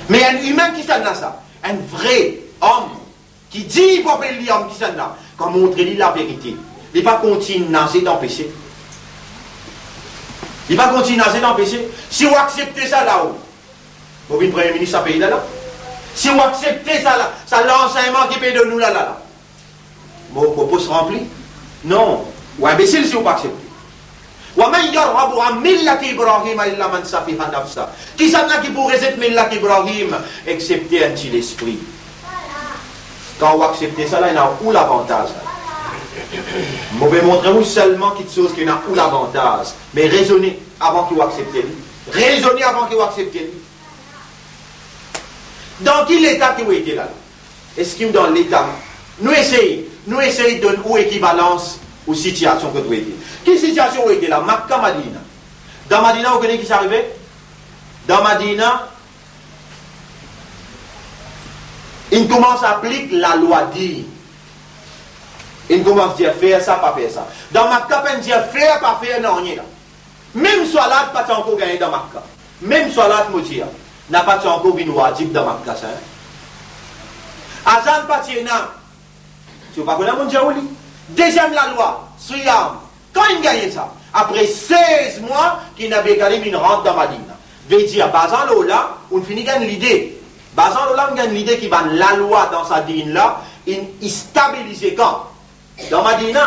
Me enn imin kisannla sa, enn vre om ki dign pou apel li om kisannla, kan montre li laverite, li pa kontign naze dan pese. Li pa kontign naze dan pese. Si ou aksepte sa la, ou Mo vinn Premie Minis sa pei la la. Si ou aksepte sa la, sa lansegnman ki pe donn ou la la la, mo, mo pos ranpli? Non, ou inbesil si ou pa aksepte. Wa man yarghabu an millati Ibrahima illa man safiha nafsa. Kisannla ki pou rezet millat Ibrahim, eksepte enn ti lespri? Kan ou aksepte sa la, ena ou lavantaz la. Mo pe montre ou selman kiksoz ki ena ou lavantaz. Me rezone avan ki ou aksepte li. Rezone avan ki ou aksepte li. Dan ki leta ki ou ete la? Eski ou dan leta? Nou esey, nou esey donn ou ekivalans ou sitiasion kot ou ete. Ki sitiasion ou ete la? Makka, Madina. Dan Madina, ou kone ki sa arive? Dan Madina, inn koumans aplik lalwa dir. Inn koumans dir fer sa, pa fer sa. Dan Makka, pa'nn dir fer, pa fer nanye la. Mem swalat pa ti ankor gagne dan Makka. Mem swalat, mo dir, napa ti ankor vinn wajib dan Makka sa, en. Azan pa ti ena. Si ou pa kone, mo dir ou li. Deziem lalwa, siyam. Kan inn gagne sa? Apre sez mwa ki Nabi Karim inn rant dan Madina. Vedir, bazan lor la, ou'nn fini gagn lide. Bazan lor la, ou'nn gagn lide ki bann lalwa dan sa din la, inn stabilize kan? Dan Madina.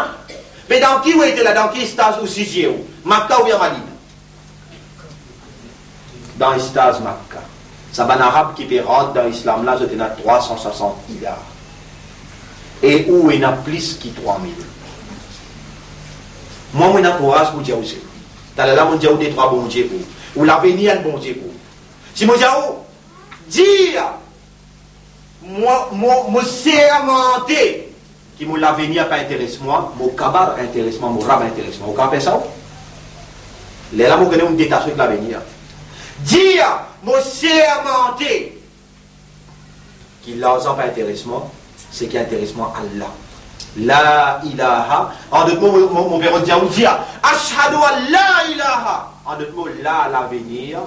Me dan ki ou ete la, dan ki staz ou sizie ou? Makka oubien Madina? Dan staz Makka. Sa bann Arab ki pe rant dan Islam la, zot ena trwa san swasant ilar. E ou ena plis ki trwa mil. Mwa, mo ena kouraz pou dir ou sa. Taler la, mo dir ou detrwa Bondie pou ou. Ou lavenir enn Bondie pou ou. Si mo dir ou, mo, mo, mo sermante ki mo lavenir pa interes mwa, mo kabar interes mwa, mo rab interes mwa. Ou kapav fer sa, ou? Lerla mo kone ou detas avek lavenir. Dir, mo sermante ki larzan pa interes mwa, seki interes mwa Allah. La ilaha. An dot mo, mo, mo, mo pe dir ou, dir, ashhadu an la ilaha. An dot mo, la lavenir,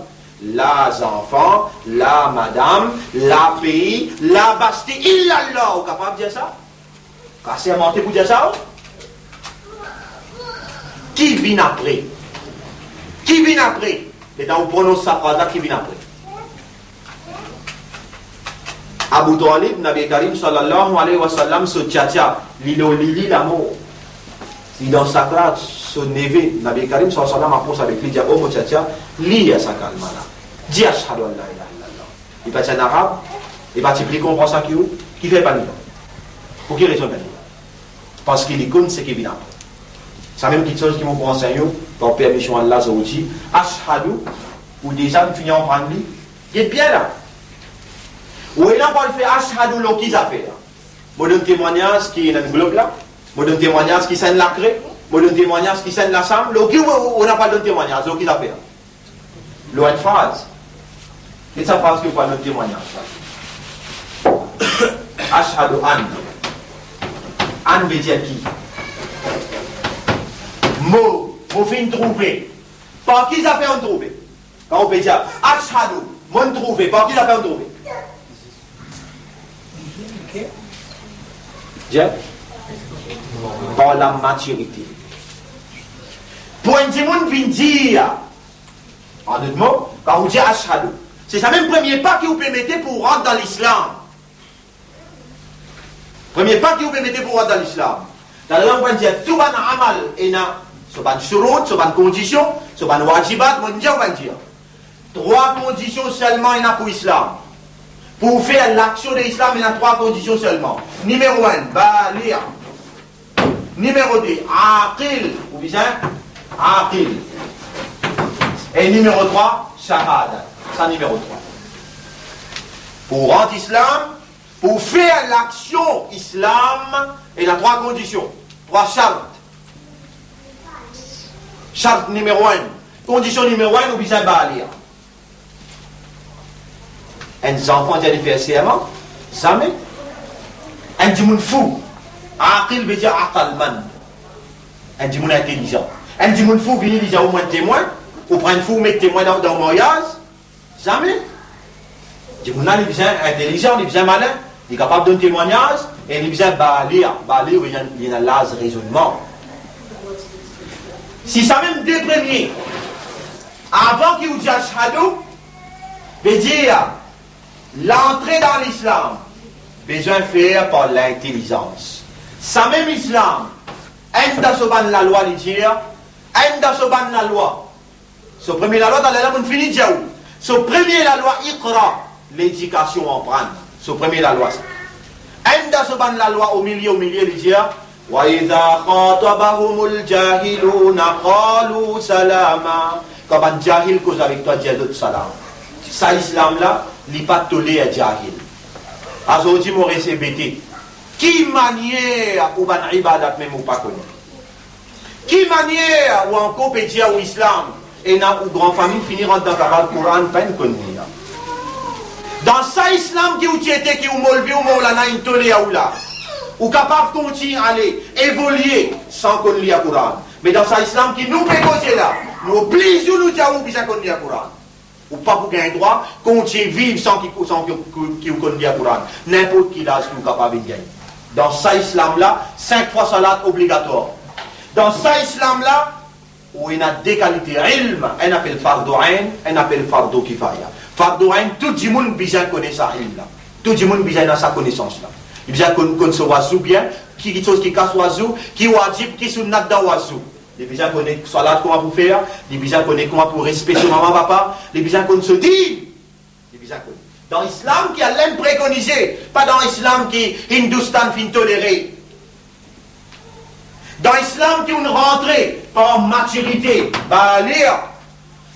la zanfan, la madam, la pei, la basti, illallah. Ou kapav dir sa? Ou kapav sermante pou dir sa, ou? Ki vinn apre? Ki vinn apre? Letan ou pronons sa fraz la, ki vinn apre? Abu Talib, Nabi Karim sallallahu alayhi wa sallam, so tiatia, li lor lili lamor. Li dan sakrat, so neve, Nabi Karim sallallahu alayhi wa sallam apros avek li, dir, "O mo tiatia, lir sa kalma la. Dir ashhadu an la ilaha illallah." Li pa ti enn Arab, li pa ti pli konpran sa ki ou, kifer pa li la? Pou ki rezon pa li la? Parski li konn seki vinn apre. Sa mem kiksoz ki mo pou ansegn ou, par permision Allah, zordi, ashhadu, ou deza fini aprann li, get bien la. Ou ena pou al fer ashhadu lor ki zafer la? Mo donn temwagnaz ki ena enn glob la, mo donn temwagnaz ki sa enn lakre, mo donn temwagnaz ki sa enn lasam, lor ki ou, ou, ou ena pou al donn temwagnaz, lor ki zafer la? Lor enn fraz. Get sa fraz ki ou pou al donn temwagnaz la. Ashhadu an. An vedir ki? Mo, mo finn trouve. Par ki zafer ou'nn trouve? Kan ou pe dir, ashhadu, mo'nn trouve, par ki zafer ou'nn trouve? Dir, par lamatirite. Pou enn dimoun vinn dir, an dot mo, kan ou dir ashhadu, se sa mem premie pa ki ou pe mete pou rant dan Lislam. Premie pa ki ou pe mete pou rant dan Lislam. Taler la, mo pou dir, tou bann amal ena so bann shurut, so bann kondision, so bann wajibat, mo dir, mo pou dir. Trwa kondision selman ena pou Islam. Pou fer laksion de Islam, ena trwa kondision selman. Nimero enn, baligh. Nimero de, aqil, ou bizin aqil. E nimero trwa, shahada. Sa nimero trwa. Pou rant Islam, pou fer laksion Islam, ena trwa kondision, trwa shart. Shart nimero enn. Kondision nimero enn, ou bizin baligh. Enn zanfan dir li fer serman? Zame. Enn dimoun fou. Aqil vedir aqlmand. Enn dimoun intelizan. Enn dimoun fou vini, li dir ou mo enn temwin, ou pran enn fou, ou met temwin dan, dan maryaz? Zame. Dimoun la, li bizin intelizan, li bizin malin, li kapav donn temwagnaz, e li bizin baligh. Baligh, li ena, li ena laz rezonnman. Si sa mem de premie, avan ki ou dir ashhadu, vedir, lantre dan Lislam bizin fer par lintelizans. Sa mem Islam, enn dan so bann lalwa, li dir, enn dan so bann lalwa, so premie lalwa, taler la mo'nn fini dir ou. So premie lalwa, iqra, ledikasion, aprann. So premie lalwa sa. Enn dan so bann lalwa omilie, omilie, li dir, "Wa idha khatabahumul jahiluna qalu salama." Kan bann jahil koz avek twa, dir zot salam. Sa Islam la, li pa toler jahil. Azordi mo reste bete. Ki manier ou bann ibadat mem ou pa kone? Ki manier ou ankor pe dir ou Islam, Ena ou gran fami fini rant dan kabal, Koran pa inn konn li la. Dan sa islam ki ou ti ete, ki ou molvi, ou Mawlana inn tole a ou la, ou kapav kontign ale, evolie, san konn lir Koran. Me dan sa islam ki nou pe koze la, nou obliz ou, nou dir ou bizin konn lir Koran. Ou pa pou gagn drwa kontign viv san ki, san ki, ki, ki ou konn lir Koran. Ninport ki laz ki ou kapav vinn gagn. Dan sa islam la, sink fwa salat obligatwar. Dan sa islam la, ou ena de kalite ilm, enn apel fardo ayn, enn apel fardo kifaya. Fardo ayn, tou dimoun bizin kone sa ilm la. Tou dimoun bizin ena sa konesans la. Li bizin konn, konn so wazou bien, ki kiksoz ki kas wazou, ki wajib, ki sunnat dan wazou. Li bizin kone salat kouma pou fer, li bizin kone kouma pou respe so mama, papa, li bizin konn so din. Li bizin kone. Dan islam ki Allah inn prekonize, pa dan islam ki Hindoustan finn tolere. Dan islam ki ou'nn rantre par matirite, baligh.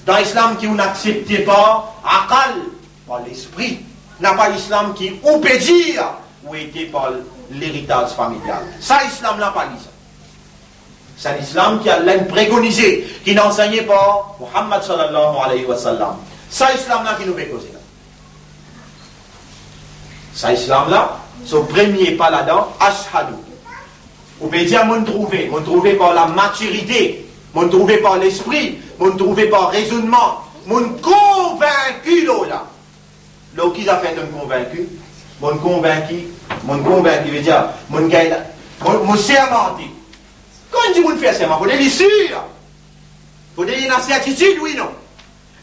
Dan islam ki ou'nn aksepte par akal, par lespri. Napa islam ki ou pe dir ou ete par leritaz familial. Sa islam la pa li sa. Sa lislam ki Allah inn prekonize, ki inn ansegne par Muhammad sallallahu alayhi wa sallam. Sa islam la ki nou pe koze la. Sa islam la, so premie pa ladan, ashhadu. Ou pe dir, mo'nn trouve, mo'nn trouve par lamatirite, mo'nn trouve par lespri, mo'nn trouve par rezonnman, mo'nn konvinki lor la. Lor ki zafer to'nn konvinki? Mo'nn konvinki, mo'nn konvinki, vedir, mo'nn gagn la, mo, mo sermante. Kan enn dimoun fer serman, fode li sir. Fode li ena sertitid, wi, non?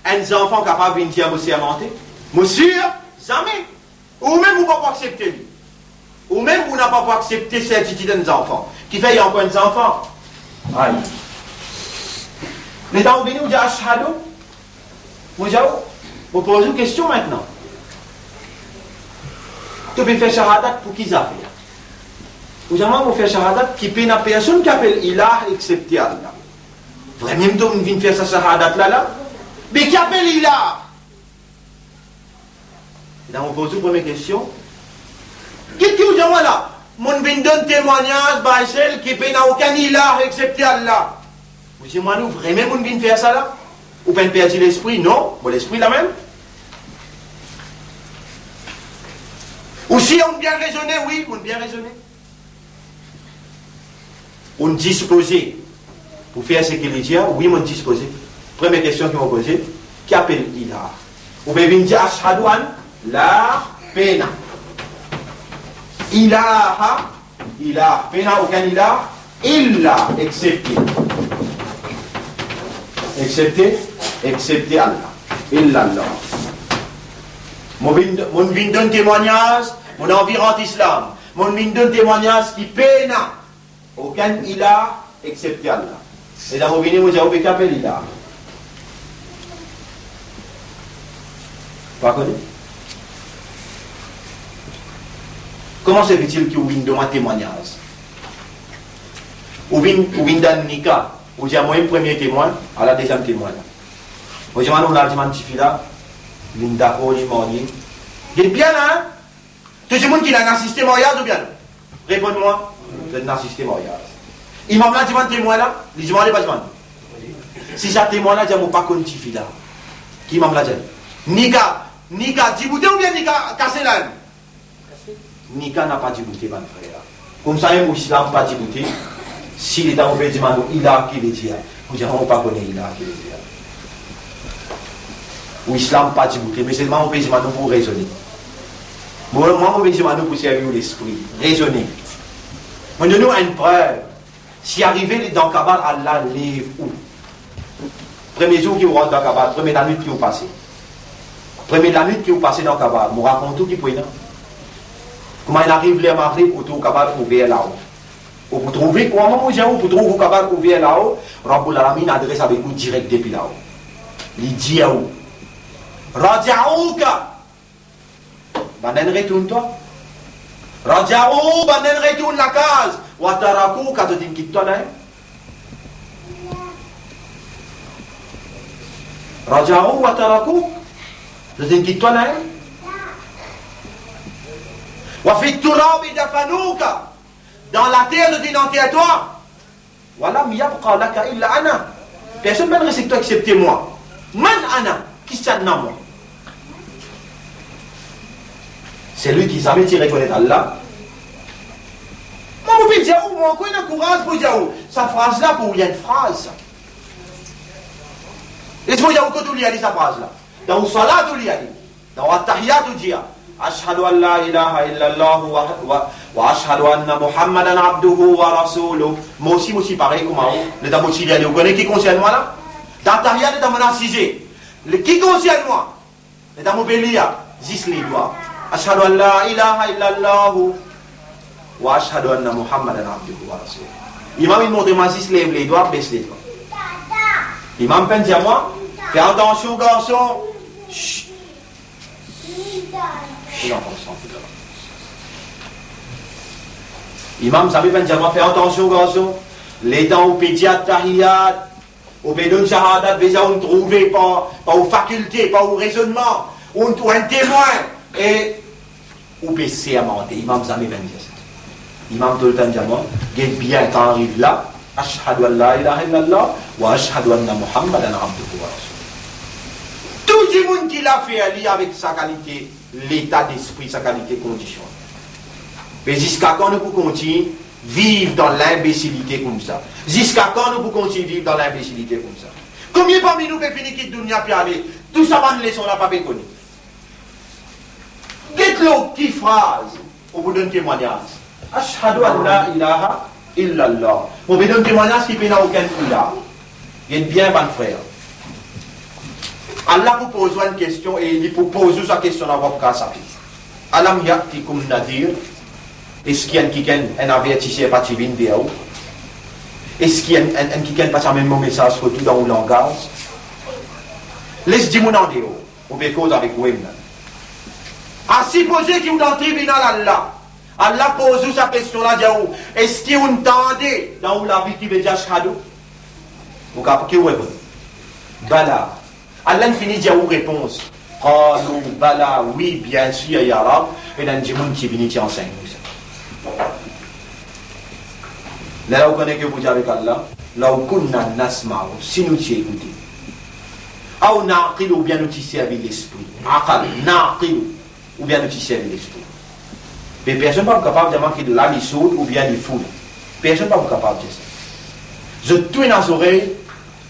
Enn zanfan kapav vinn dir mo sermante? Mo sir? Zame. Ou mem ou pa pou aksepte li. Ou mem ou napa pou aksepte sertitid enn zanfan. Kifer li ankor enn zanfan. Ay. Letan ou vini, ou dir ashhadu. Mo dir ou, mo poz ou kestion mintnan. To pe fer shahadat pou ki zafer? Ou dir mwa, mo fer shahadat ki pena personn ki apel ilah exepte Allah. Vremem to vinn fer sa shahadat la la? Be ki apel ilah? Ena mo poz ou premie kestion. Ki, ki ou dir mwa la? Mo'nn vinn donn temwagnaz, bay sel ki pena okenn ilah exepte Allah. Ou dir mwa, nou vremem mo'nn vinn fer sa la? Ou pa'nn perdi lespri? Non, mo lespri la mem. Ou sir ou'nn bien rezone? Wi, mo'nn bien rezone. Ou'nn dispoze pou fer seki li dir? Wi, mo'nn dispoze. Premie kestion ki mo poze, ki apel ilah? Ou pe vinn dir ashhadu an la, pena ilaha, ilah, pena okenn ilah, illa, exepte. Exepte, exepte Allah. Illallah. Mo vinn, mo'nn vinn donn temwagnaz, mo'nn anvi rant islam. Mo'nn vinn donn temwagnaz ki pena okenn ilah exepte Allah. E la mo vini, mo dir ou, be ki apel ilah? Pa kone? Kouma se itil ki ou vinn donn mwa temwagnaz? Ou vinn, ou vinn dan nika, ou dir, mwa, premie temwin, ala deziem temwin. Mo dir, mwa, nou, nou al dimann tifi la, vinn dakor, li marye. Li bien la, hein? Tou dimoun ki la inn asiste maryaz oubien non? Reponn mwa, zot inn asiste maryaz. Imam la dimann temwin la, li dimann li pa dimann? Si sa temwin la dir, mo pa konn tifi la. Ki imam la dir? Nika, nika diboute oubien nika kase la? Nika napa diboute, bann frer. Koumsa mem ou islam pa diboute, si letan ou pe dimann ou ilah ki vedir, ou dir, mo pa kone ilah ki vedir. Ou islam pa diboute, me selman ou pe dimann ou pou rezone. Mo, mwa, mo pe dimann ou pou servi ou lespri, rezone. Mo donn ou enn prev. Si arive li dan kabal, Allah lev ou. Premie zour ki ou rant dan kabal, premie lanwit ki ou pase. Premie lanwit ki ou pase dan kabal, mo rakont ou ki pou ena. Kouma inn ariv ler magrib, ou trouv kabal ouver lao. Ou pou trouve, kouma mo dir ou, ou pou trouv ou kabal ouver lao, Rabbul Alamin adres avek ou direk depi lao. Li dir ou, "Raja'uka." Bannla inn retourn twa. Raja'u, bannla inn retourn lakaz. Wa tarakuka, zot inn kit twa la, hein? Raja'u wa tarakuka, zot inn kit twa la, hein? Wa fit turabi dafanuka, dan later zot inn anter twa. Wa lam yabqa laka illa ana. Personn pa'nn respekte excepte mwa. Man ana, kisannla mwa? Selwi ki zame ti rekonet Allah. Mwa, mo pe dir ou, mwa, ankor ena kouraz pou dir ou, sa fraz la pou ou, li enn fraz sa. E pou dir ou kot ou li ale sa fraz la. Dan ou salat ou li ale. Dan ou attahiyat ou dir, "Ashhadu an la ilaha illallah wa, wa, wa ashhadu anna Muhammadan abduhu wa rasuluh." Mo osi, mo ti parey kouma ou. Letan mo ti li ale, ou kone ki konsern mwa la? Dan attahiyat, letan mo asize, le, ki konsern mwa? Letan mo pe lir, zis ledwa. "Ashhadu an la ilaha illallah wa ashhadu anna Muhammadan abduhu wa rasuluh." Imam inn montre mwa zis lev ledwa, bes ledwa. Imam pa'nn dir mwa, "Fer atansion, garson." Shh. Imam zame pa'nn dir mwa, "Fer atansion, garson. Letan ou pe dir attahiyat, ou pe donn shahadat, vedir ou trouve par, par ou fakilte, par ou rezonnman, ou, ou enn temwin, e ou pe sermante." Imam zame pa'nn dir sa. Imam toultan dir mwa, "Get bien, kan ariv la, ashhadu an la ilaha illallah wa ashhadu anna Muhammadan abduhu wa rasuluh." Tou dimoun ki la fer li avek sa kalite leta lespri, sa kalite kondision. Me ziska kan nou pou kontign viv dan linbesilite koumsa? Ziska kan nou pou kontign viv dan linbesilite koumsa? Konbien parmi nou pe fini kit dunia pe ale, tou sa bann leson la pa pe kone? Get lor ki fraz ou pou donn temwagnaz. "Ashhadu an la ilaha illallah." Mo pe donn temwagnaz ki pena okenn ilah. Get bien, bann frer. Allah pou poz ou enn kestion e li pou poz ou sa kestion la, ou pa pou kapav sape. "Alam ya'tikum nadhir?" Eski enn kikenn, enn avertiser pa ti vinn ver ou? Eski enn, enn, enn kikenn pa ti amenn mo mesaz kot ou dan ou langaz? Les dimoun andeor. Ou pe koz avek ou mem la. A sipoze ki ou dan tribinal Allah. Allah poz ou sa kestion la, dir ou, "Eski ou'nn tande dan ou lavi ki vedir ashhadu?" Ou kapav ki ou reponn, "Bala." Allah inn fini dir ou repons. Qalu bala, wi, biensir, ya Rab, ena enn dimoun ti vini ti ansegn nou sa. Lerla ou kone ki ou pou dir avek Allah, "Law kunna nasma'u", si nou ti ekoute. "Aw naqilu", oubien nou ti servi lespri. Aqal, naqilu, oubien nou ti servi lespri. Me personn pa pou kapav dir mwa ki la li sourd oubien li fou. Personn pa pou kapav dir sa. Zot tou ena zorey,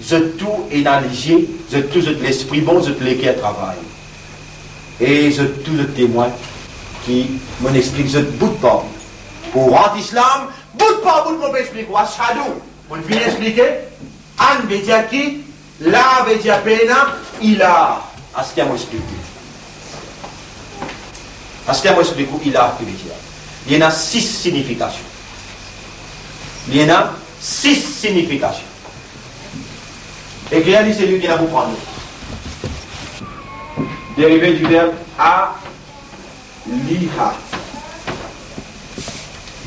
zot tou ena lizie, zot tou, zot lespri bon, zot leker travay. E zot tou, zot temwin ki mo'nn explik zot bout par bout. Pou rant islam, bout par bout mo pe explik ou. Ashhadu, mo'nn fini explike. An vedir ki? La vedir pena, ilah. Aster mo explik ou. Aster mo explik ou ilah ki vedir. Li ena sis signifikasion. Li ena sis signifikasion. Ekrir li, selwi ki ena pou pran not. Derive di verb a, liha.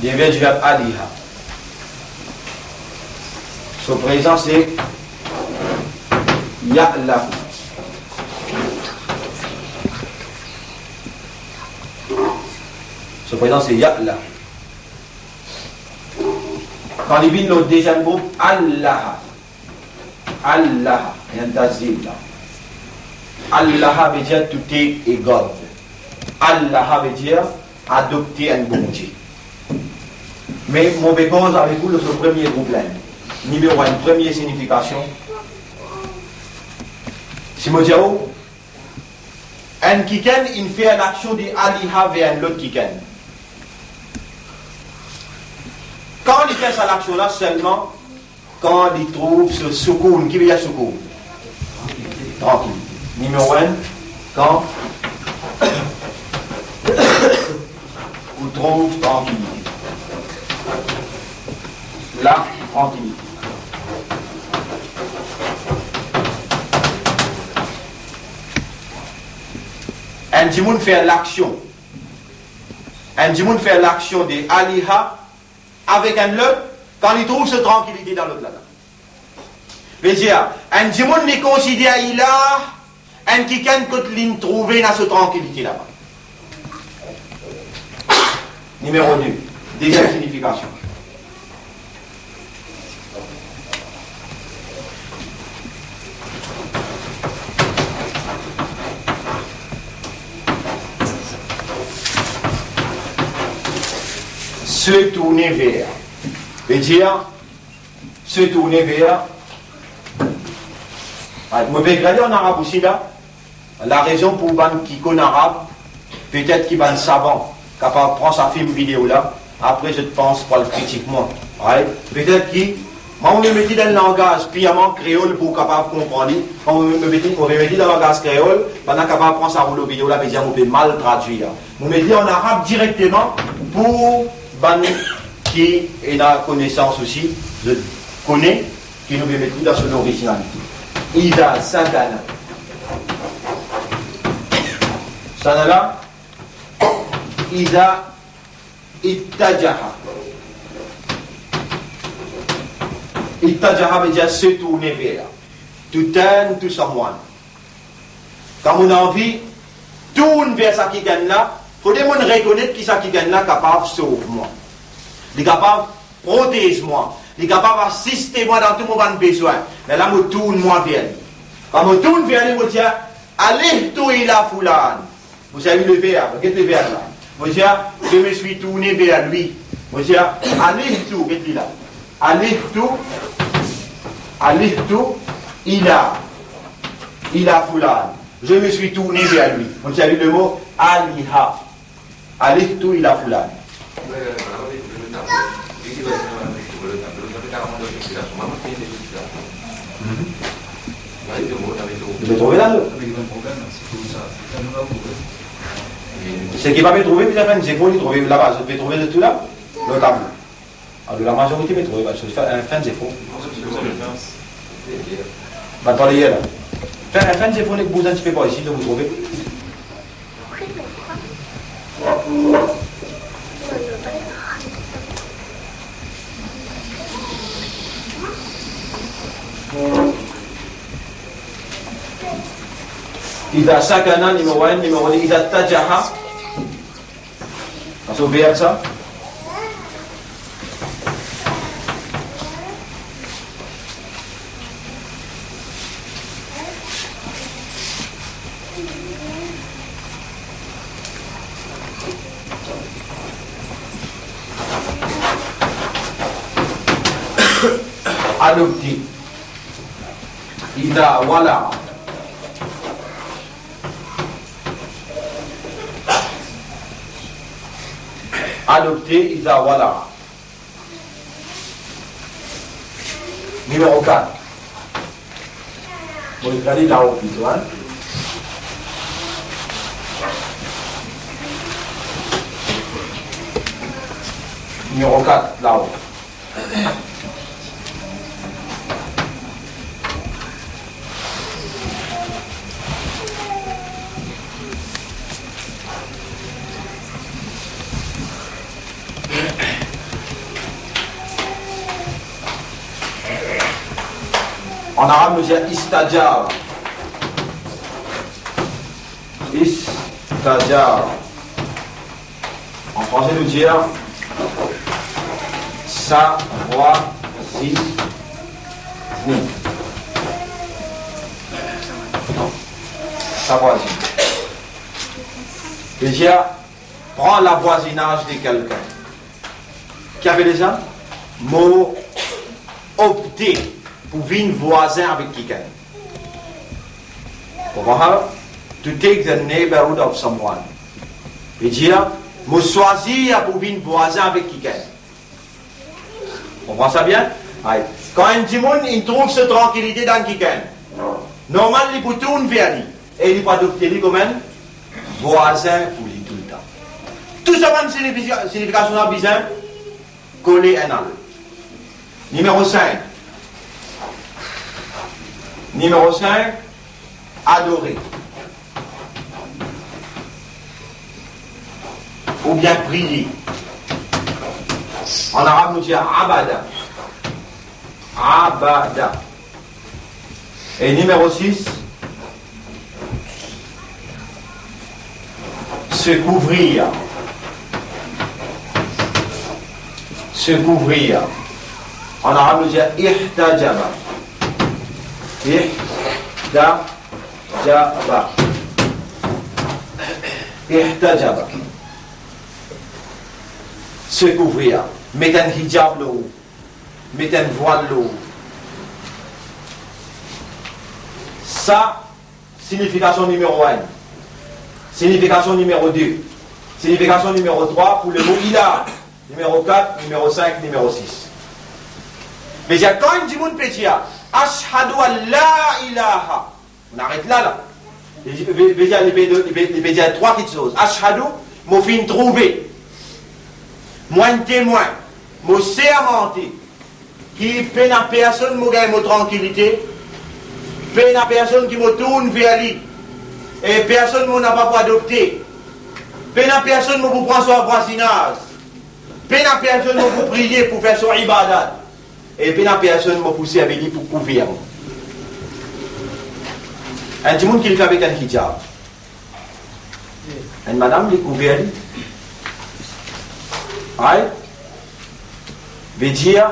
Derive di verb aliha. So prezan se ya'lahu. So prezan se ya'lahu. Kan li vinn lor deziem group, allaha. Allaha, ena tashdid la. Allaha vedir to take a god. Allaha vedir adopte enn Bondie. Me mo pe koz avek ou lor so premie group la. Nimero enn, premie signifikasion. Si mo dir ou, enn kikenn inn fer laksion de aliha ver enn lot kikenn. Kan li fer sa laksion la, selman kan li trouv so soukoun, ki vedir soukoun? Trankilite. Nimero enn, kan ou trouv trankilite. La trankilite. Enn dimoun fer laksion. Enn dimoun fer laksion de aliha avek enn lot, kan li trouv so trankilite dan lot la. Vedir, enn dimoun li konsider ilah enn kikenn kot li'nn trouve ena so trankilite laba. Nimero de, deziem signifikasion. Se tourne ver. Ve dir, se tourne ver. Mo pe gade an arab osi la. Larezon pou bann ki konn arab, petet ki bann savan kapav pran sa fim video la, apre zot pans pou al kritik mwa. Right? Petet ki, mwa, mo mete dan langaz pirman kreol pou kapav konpran li. Kan mo mete, mo mete dan langaz kreol, bann la kapav pran sa roulo video la, pe dir mo pe mal tradwir. Mo mete an arab direkteman pou bann ki ena konesans osi, zot kone ki nou pe met li dan so lorizinalite. Iza sakana. Sa la, iza ittajaha. Ittajaha ve dir se tourne ver. To turn to someone. Kan mo anvi tourn ver sa kikenn la, fode mo rekonet ki sa kikenn la kapav sov mwa. Li kapav protez mwa. Li kapav asiste mwa dan tou mo bann bezwin. Lerla mo tourn mwa ver li. Kan mo tourn ver li, mo dir, alihtu ila fulan. Mo servi le verb, get le verb la. Mo dir, je me suis tourné vers lui. Mo dir, alihtu, get li la. Alihtu, alihtu ila, ila fulan. Je me suis tourné vers lui. Mo servi le mo aliha. Alihtu ila fulan. Mhm. Ou pe trouve la, non? Seki pa pe trouve, bizin fer enn zefor, li trouve laba, zot pe trouve zot tou la? Lor tablo. Alor, lamazorite pe trouve, bann soz, fer, fer enn zefor. Bann parle yer la. Fer, fer enn zefor, nek bouz enn tipe par isi, zot pou trouve. Iza sakana, nimero enn, nimero de, iza tajaha. Aster verb sa. Adopte. Iza wala. Adopte, iza wala. Nimero kat. Mo gade lao plito, hein. Nimero kat, lao. An arab, nou dir istajara. Istajara. An franse, nou dir sa vwazin. Sa vwazin. Ve dir, pran lavwazinaz de kelkenn. Ki apele sa? Mo opte pou vinn vwazin avek kikenn. Konpran sa? To take the neighborhood of someone. Ve dir, mo swazir pou vinn vwazin avek kikenn. Konpran sa bien? Ay. Kan enn dimoun, li trouv so trankilite dan kikenn, normal li pou tourn ver li e li pou adopte li kouma enn vwazin pou li toultan. Tou sa bann signifi-, signifikasion la bizin kole enn a lot. Nimero sink. Nimero sink, adore. Oubien priye. An arab, nou dir abada. Abada. E nimero sis, se kouvrir. Se kouvrir. An arab, nou dir ihtajaba. Ihtajaba. Ihtajaba. Se kouvrir, met enn hijab lor ou, met enn vwal lor ou. Sa, signifikasion nimero enn. Signifikasion nimero de. Signifikasion nimero trwa pou lemo ilah. Nimero kat, nimero sink, nimero sis. Vedir, kan enn dimoun pe dir, "Ashhadu an la ilaha," nou aret la, la. Li, li, li, li pe, li pe, li pe dir trwa kiksoz. "Ashhadu," mo finn trouve. Mo enn temwin. Mo sermante ki pena personn mo gagn mo trankilite, pena personn ki mo tourn ver li, e personn mo napa pou adopte, pena personn mo pou pran so vwazinaz, pena personn mo pou priye, pou fer so ibadat, e pena personn mo pou servi li pou kouvrir mwa. Enn dimoun ki li fer avek enn hijab. Enn madam, li kouver li. Right? Vedir,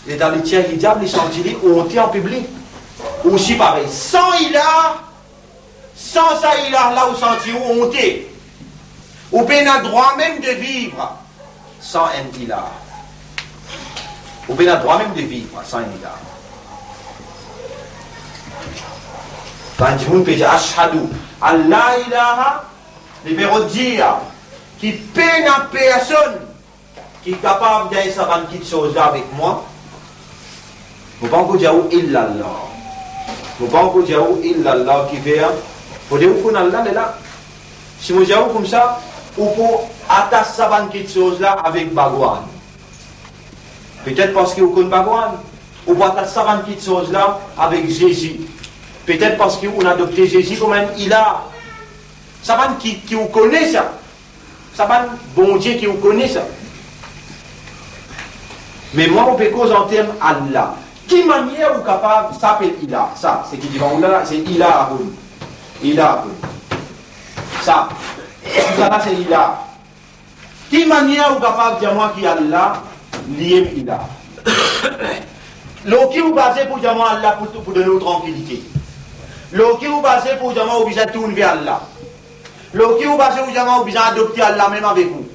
letan li tir hijab, li santi li onte an piblik. Osi parey, san ilah, san sa ilah la, ou santi ou onte. Ou pena drwa mem de viv san enn ilah. Ou pena drwa mem de viv san enn ilah. Kan dimoun pe dir, "Ashhadu an la ilaha," li pe rod dir ki pena personn ki kapav gagn sa bann kiksoz la avek mwa. Mo pa ankor dir ou illallah. Mo pa ankor dir ou illallah, kifer fode ou konn Allah, lela. Si mo dir ou koumsa, ou pou atas sa bann kiksoz la avek Bhagwan. Petet parski ou konn Bhagwan, ou pou atas sa bann kiksoz la avek Zezi. Petet parski ou adopte Zezi kouma enn ilah. Sa bann ki, ki ou kone sa. Sa bann Bondie ki ou kone sa. Me mwa, mo pe koz an term Allah. Ki manier ou kapav, sa apel ilah. Sa, seki divan ou la, se ilahun. Ilahun. Sa. Sa la, se ilah. Ki manier ou kapav dir mwa ki Allah, li mem ilah? Lor ki ou baze pou dir mwa Allah pou, pou donn ou trankilite? Lor ki ou baze pou dir mwa ou bizin tourn ver Allah? Lor ki ou baze pou dir mwa ou bizin adopte Allah mem avek ou?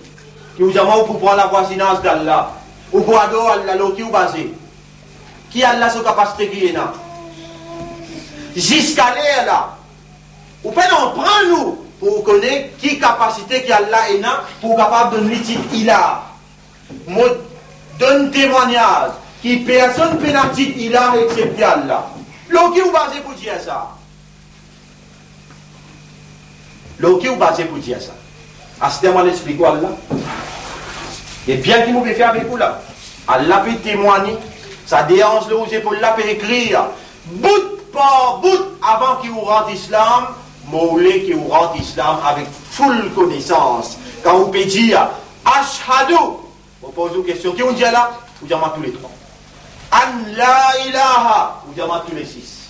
Ki ou dir mwa ou pou pran lavwazinaz d'Allah, ou pou ador Allah, lor ki ou baze? Ki Allah so kapasite ki ena? Ziska ler la, ou pena aprann ou pou ou kone ki kapasite ki Allah ena pou ou kapav donn li tit ilah. Mo donn temwagnaz ki personn pena tit ilah exepte Allah. Lor ki ou baze pou dir sa? Lor ki ou baze pou dir sa? Aster mo al explik ou Allah. E bien ki mo pe fer avek ou la, Allah pe temwagne, sa deanz lor ou zepol la pe ekrir, bout par bout, avan ki ou rant Islam, mo oule ki ou rant Islam avek full konesans. Kan ou pe dir, "Ashhadu," mo poz ou kestion, ki ou dir la? Ou dir mwa touletrwa. "An la ilaha," ou dir mwa toulesis.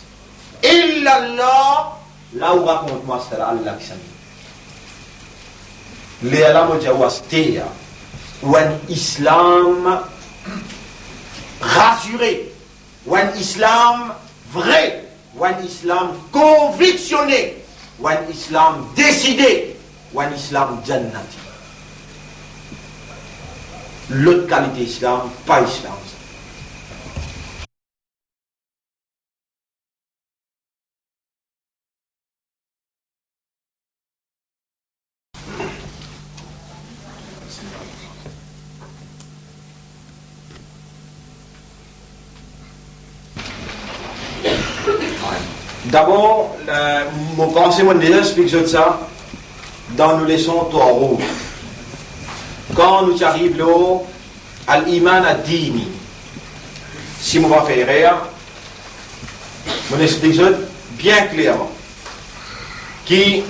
"Illallah," la ou rakont mwa sa la, Allah ki sami. Lerla mo dir ou aster, ou enn Islam rasire, ou enn Islam vre, ou enn Islam konviksione, ou enn Islam deside, ou enn Islam jannati. Lot kalite Islam, pa Islam sa. Dabor, eh, mo panse mo deza explik zot sa dan nou leson Twarout. Kan nou ti ariv lor Al-Iman Ad-Dini. Si mo pa fer erer, mo explik zot bien klerman ki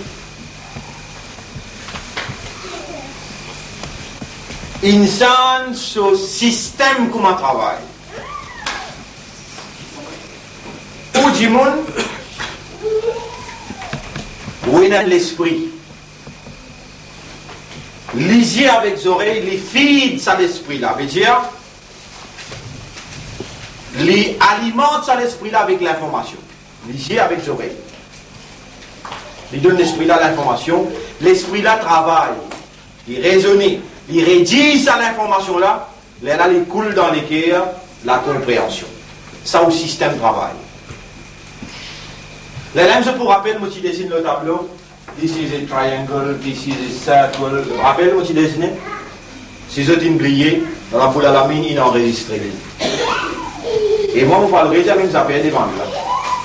insan so sistem kouma travay. Ou dimoun, ou ena lespri. Lizie avek zorey, li feed sa lespri la. Vedir, li alimant sa lespri la avek linformasion. Lizie avek zorey. Li donn lespri la linformasion. Lespri la travay. Li rezone. Li redir sa linformasion la, lerla li koul dan leker lakonpreansion. Sa ou sistem travay. Lerla zot pou rapel, mo ti desinn lor tablo, "This is a triangle, this is a circle." Rapel, mo ti desinn. Si zot inn bliye, Rabbul Alamin inn anrezistre li. E mwa, mo pou al redir mem zafer devan la.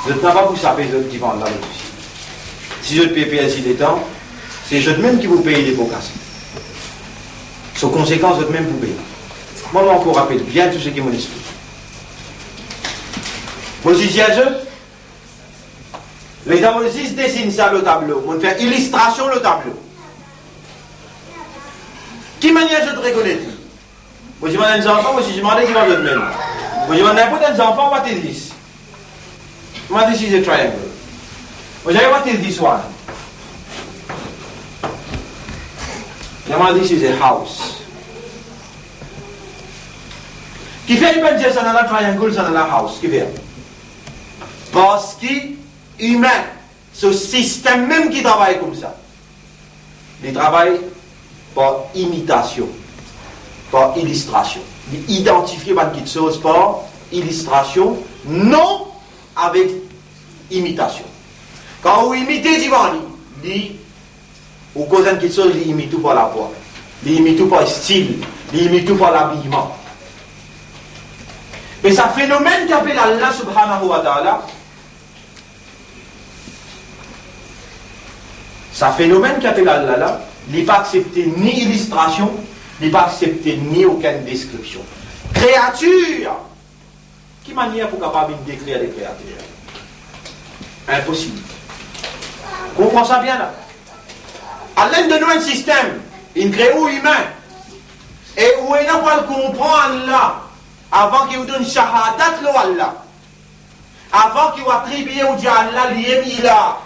Zot napa pou sape zot divan la, zot osi. Si zot pe perdi letan, se zot mem ki pou pey lepo kase. So konsekans, zot mem pou pey. Mwa, mo ankor rapel bien tou seki mo explike. Mo zis dir zot, letan mo zis desinn sa lor tablo, mo fer ilistrasion lor tablo. Ki manier zot rekonet li? Mo dimann enn zanfan, mo ti dimann li divan zot mem. Mo dimann ninport enn zanfan, "What is this?" Mo dir, "This is a triangle." Mo dir, "What is this one?" Mo dir, "This is a house." Kifer li pa'nn dir, "Sann la triangle, sann la house"? Kifer? Parski imin, so sistem mem ki travay koumsa. Li travay par imitasion, par ilistrasion. Li idantifie bann kiksoz par ilistrasion, non avek imitasion. Kan ou imite divan li, li, ou koz enn kiksoz, li imit ou par lavwa, li imit ou par stil, li imit ou par labiman. Me sa fenomenn ki apel Allah Subhanahu wa Ta'ala, sa fenomenn ki apel Allah la, li pa aksepte ni ilistrasion, li pa aksepte ni okenn deskripsion. Kreatir, ki manier pou kapav vinn dekrir le Kreater? Inposib. Konpran sa bien la. Allah inn donn ou enn sistem, inn kree ou imin, e ou ena pou al konpran Allah avan ki ou donn shahadat lor Allah. Avan ki ou atribie ou dir Allah li mem ilah,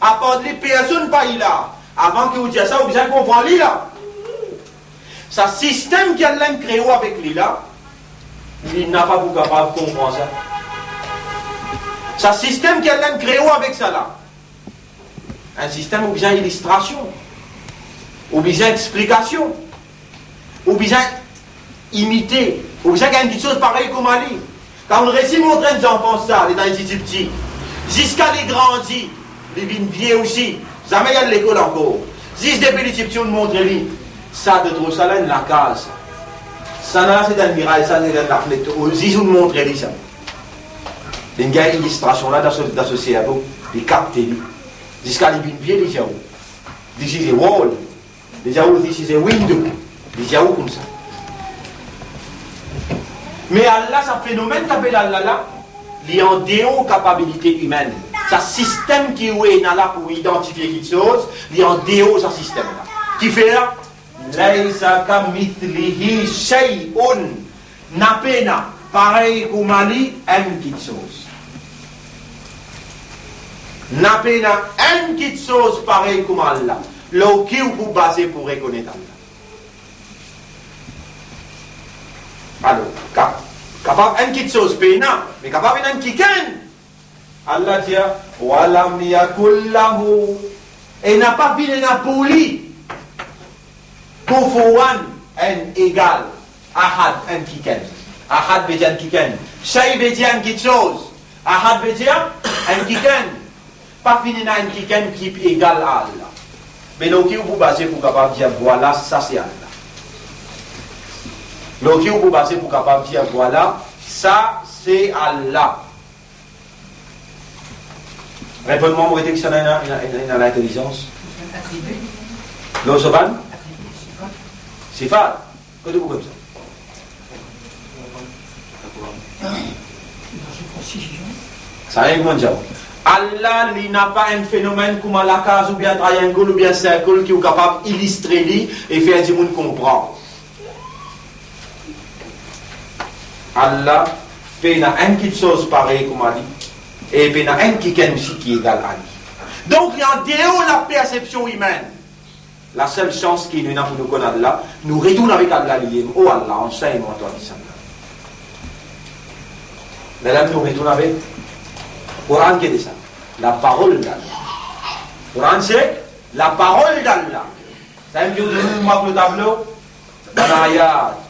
apar li personn pa ilah, avan ki ou dir sa, ou bizin konpran li la. Sa sistem ki Allah inn kree ou avek li la, li napa pou kapav konpran sa. Sa sistem ki Allah inn kree ou avek sa la, enn sistem ou bizin ilistrasion, ou bizin explikasion, ou bizin imite, ou bizin gagn kiksoz parey kouma li. Kan ou resi montre enn zanfan sa, li dan li ti tipti, ziska li grandi, li vinn vie osi, zame li al lekol ankor. Zis depi li tipti, ou montre li, sa, to trouv sa la enn lakaz, sa la se dan miray, sa se dan lafnet, ou zis ou montre li sa. Li gagn ilistrasion la dan so, dan so servo, li kapte li. Ziska li vinn vie, li dir ou, "This is a wall." Li dir ou, "This is a window." Li dir ou koumsa. Me Allah, sa fenomenn ki apel Allah la, li andeor kapabilite imenn. Sa sistem ki ou ena la pou idantifie kiksoz, li andeor sa sistem la. Kifer? "Laysa kamithlihi shay'un." Napa ena parey kouma li enn kiksoz. Napa ena enn kiksoz parey kouma Allah. Lor ki ou pou baze pou rekonet Allah? Alor, ka-, kapav enn kiksoz pena, me kapav ena enn kikenn. Allah dir, "Wa lam yakul lahu", e napa finn ena pou li, kufuwan, enn egal, ahad, enn kikenn. Ahad ve dir enn kikenn. Shay ve dir enn kiksoz. Ahad ve dir enn kikenn. Pa finn ena enn kikenn ki egal a Allah. Me lor ki ou pou baze pou kapav dir, "Vwala, sa se Allah"? Lor ki ou pou baze pou kapav dir, "Vwala, sa se Allah"? Reponn mwa, mo rete ki sa ena, ena, ena, ena lintelizans. Lor so bann sifat. Kote pou konn sa? Sa enn gran diab. Allah, li napa enn fenomenn kouma lakaz oubien triangle oubien circle ki ou kapav ilistre li e fer dimoun konpran. Allah pena enn kiksoz parey kouma li, e pena enn kikenn osi ki egal a li. Donk, li andeor lapersepsion imenn. Lasel sans ki nou ena pou nou konn Allah, nou retourn avek Allah li mem. O Allah, ansegn mwa twa kisannla. Lerla nou retourn avek Koran, ki ete sa? Laparol d'Allah. Koran se laparol d'Allah. Sa mem ki ou donn mwa pou tablo. Bann ayat.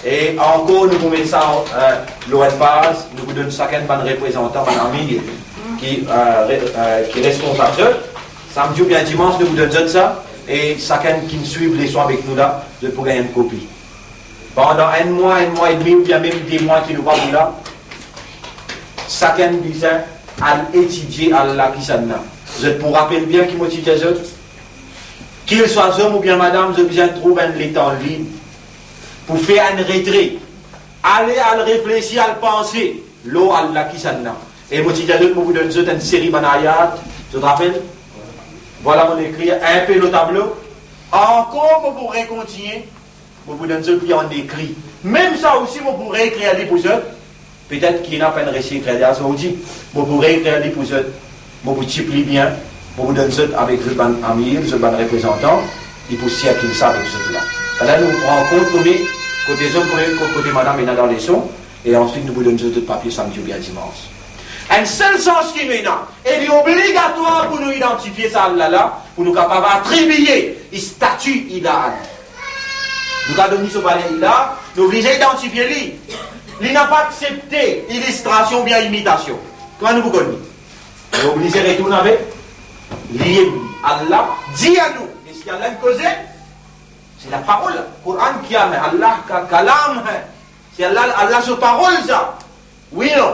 E ankor, nou pou met sa, eh, lor enn paz, nou pou donn sakenn bann reprezantan, bann amir ki, eh, re-, eh, ki responsab zot. Samdi oubien dimans, nou pou donn zot sa, e sakenn ki swiv leson avek nou la, zot pou gagn enn kopi. Pandan enn mwa, enn mwa edmi, oubien mem de mwa ki nou pa pou la, sakenn bizin al etidie, al la kisannla. Zot pou rapel bien ki mo ti dir zot, kilswa zom oubien madam, zot bizin trouv enn letan lib pou fer enn retre, ale al reflesi, al panse lor al la kisannla. E mo ti dir zot, mo pou donn zot enn seri bann ayat, zot rapel? Vwala, mo ekrir enpe lor tablo. Ankor, mo pou rekontigne, mo pou donn zot li an ekri. Mem sa osi, mo pou reekrir li pou zot. Petet ki ena pa'nn resi ekrir li azordi, mo pou reekrir li pou zot. Mo pou tip li bien, mo pou donn zot avek zot bann amir, zot bann reprezantan, li pou sirkil sa avek zot la. Pandan nou pran kont kote, kote zom, kote, kote madam ena dan leson, e answit nou pou donn zot zot papie samdi oubien dimans. Enn sel sans ki nou ena, e li obligatwar pou nou idantifie sa al la, pou nou kapav atribie stati ilah. Nou kapav donn li so valer ilah, nou oblize idantifie li. Li napa aksepte ilistrasion oubien imitasion. Kouma nou pou konn li? Nou oblize retourn avek li. Allah dir anou, eski Allah inn koze? Se laparol. Koran ki ame, Allah ka kalam hai. Se Allah, Allah so parol sa. Wi, non?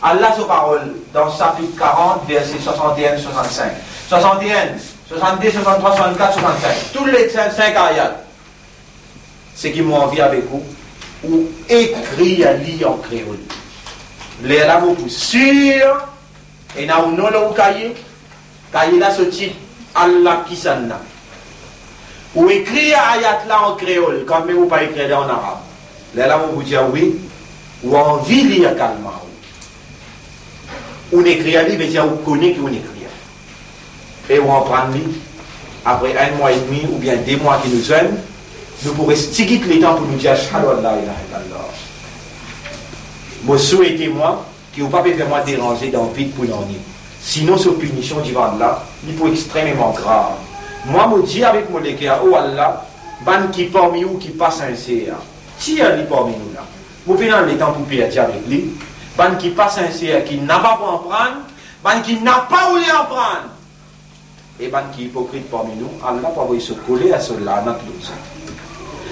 Allah so parol, dan sapit karant, verse swasant-e-enn, swasant-sink. Swasant-e-enn, swasant-de, swasant-trwa, swasant-kat, swasant-sink. Tou le sink, sink ayat. Seki mo anvi avek ou, ou ekrir li an kreol. Lerla mo pou sir, ena ou non lor ou kaye, kaye la so tit, Allah kisannla. Ou ekrir ayat la an kreol, kanmem ou pa ekrir li an arab. Lerla mo pou dir wi, ou anvi lir kalma ou. Ou ekrir li, vedir ou kone ki ou ekrir. E ou aprann li, apre enn mwa edmi oubien de mwa ki nou zwenn, nou pou res tigit letan pou nou dir, "Ashhadu an la ilaha illallah." Mo swete mwa, ki ou pa pe fer mwa deranze dan vid pou nanye. Sinon so pinision divan la, li pou extrememan grav. Mwa mo dir avek mo leker, o Allah, bann ki parmi ou ki pa sinser, tir li parmi nou la. Mo pena letan pou perdi avek li. Bann ki pa sinser, ki napa pou aprann, bann ki napa oule aprann, e bann ki ipokrit parmi nou, Allah pou avoy so koler, so lanat lor zot.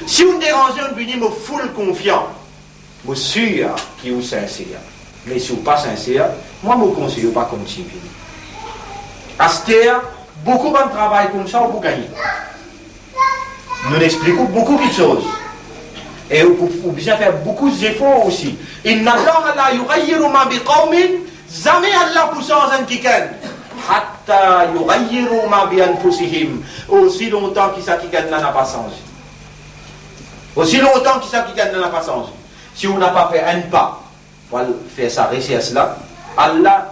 Si ou deranze, ou vini, mo full konfian, mo sir ki ou sinser. Me si ou pa sinser, mwa mo konsey ou pa kontign vini. Aster, boukou bann travay koumsa ou pou gagne. Nou explik ou boukou kiksoz. E ou, ou, ou bizin fer boukou zefor osi. Inna Allaha la yughayyiru ma bi qawmin, zame Allah pou sanz enn kikenn, hatta yughayyiru ma bi anfusihim, osi lontan ki sa kikenn la napa sanze. Osi lontan ki sa kikenn la napa sanze. Si ou napa fer enn pa pou al fer sa resers la, Allah,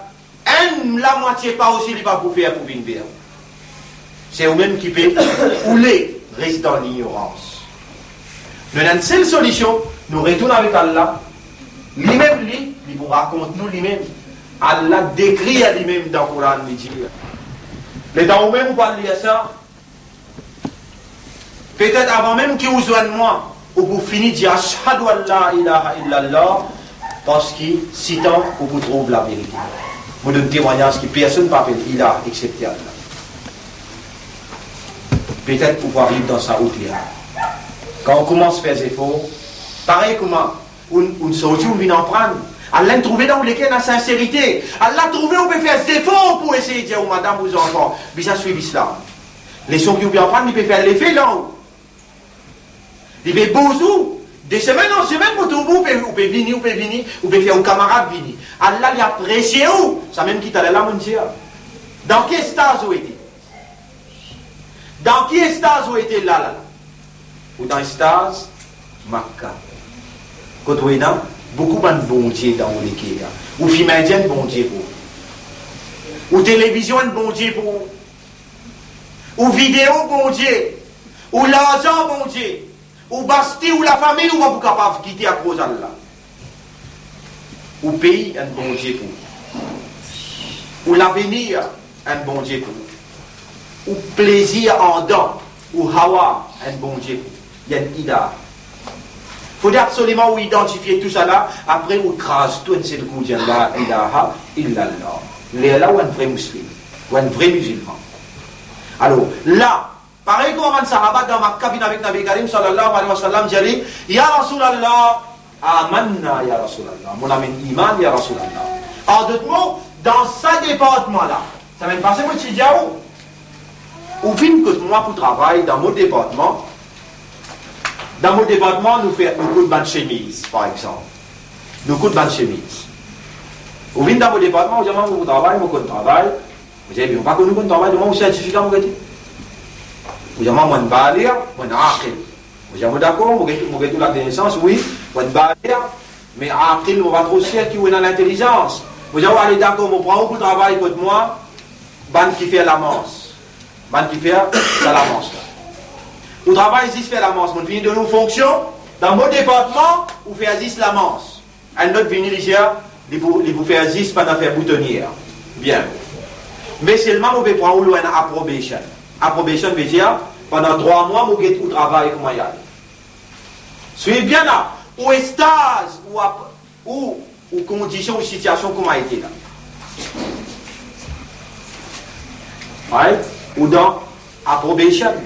enn lamwatie pa osi li pa pou fer pou vinn ver ou. Se ou mem ki pe oule res dan lignorans. Nou ena enn sel solision, nou retourn avek Allah. Limem li, li pou rakont nou limem. Allah dekrir limem dan Koran, li dir, letan ou mem ou pou al lir sa, petet avan mem ki ou zwenn mwa, ou pou fini dir, "Ashhadu an la ilaha illallah," parski sitan ou pou trouv laverite. Mo donn temwagnaz ki personn pa apel ilah exsepte Allah. Petet ou pou ariv dan sa oter la. Kan ou koumans fer zefor, parey kouma ou, ou sorti, ou vinn aprann, Allah trouve dan ou leker ena sinserite. Allah trouve ou pe fer zefor pou esey dir ou madam, ou zanfan, bizin swiv Islam. Leson ki ou pe aprann, li pe fer lefe dan ou. Li pe bouz ou. De semenn an semenn, ou trouv ou pe, ou pe vini, ou pe vini, ou pe fer ou kamarad vini. Allah, li apresie ou. Samem ki taler la, mo dir, dan ki estaz ou ete? Dan ki estaz ou ete la, la, la? Ou dan estaz Makka. Kot ou ena boukou bann bondie dan ou leker la. Ou fim indien, enn bondie pou ou. Ou televizion, enn bondie pou ou. Ou video, bondie. Ou larzan, bondie. Ou basti, ou lafami, ou pa pou kapav kite akoz Allah. Ou pei, enn bondie pou ou. Ou lavenir, enn bondie pou ou. Ou plezir andan, ou hawa, enn bondie, li enn ilah. Fode absoliman ou idantifie tousala, apre ou kraz tou enn sel kou, dir la ilaha illallah. Lerla ou enn vre muslim, ou enn vre mizilman. Alor, la, parey kouma bann sahaba dan Makka vinn avek Nabi Karim sallallahu alayhi wa sallam, dir li, "Ya Rasoulillah, amanna ya Rasoulillah, mo'nn amenn iman ya Rasoulillah." An dot mo, dan sa departman la, seminn pase mo ti dir ou, ou vinn kot mwa pou travay dan mo departman. Dan mo departman, nou fer, nou koud bann semiz, par exanp. Nou koud bann semiz. Ou vinn dan mo departman, ou dir mwa, mo pou travay, mo konn travay. Mo dir, "Ebien, ou pa konn, ou konn travay, donn mwa ou sertifika, mo gete." Ou dir mwa, "Mo'nn baligh, mo'nn aqil." Mo dir, "Mo dakor, mo get, mo get ou laknesans, wi, mo'nn baligh, me aqil, mo pa tro sir ki ou ena lintelizans." Mo dir, "Ale, dakor, mo pran ou pou travay kot mwa, bann ki fer lamans, bann ki fer sa lamans la. Ou travay zis fer lamans, mo'nn fini donn ou fonksion, dan mo departman, ou fer zis lamans." Enn lot vini, li dir, li pou, li pou fer zis bann zafer boutonier. Bien. Me selman mo pe pran ou lor enn approbation. Approbation vedir, pandan trwa mwa, mo get ou travay kouma li ale. Swiv bien la, ou estaz, ou ap-, ou, ou kondision, ou sitiasion kouma ete la. Right? Ou dan approbation.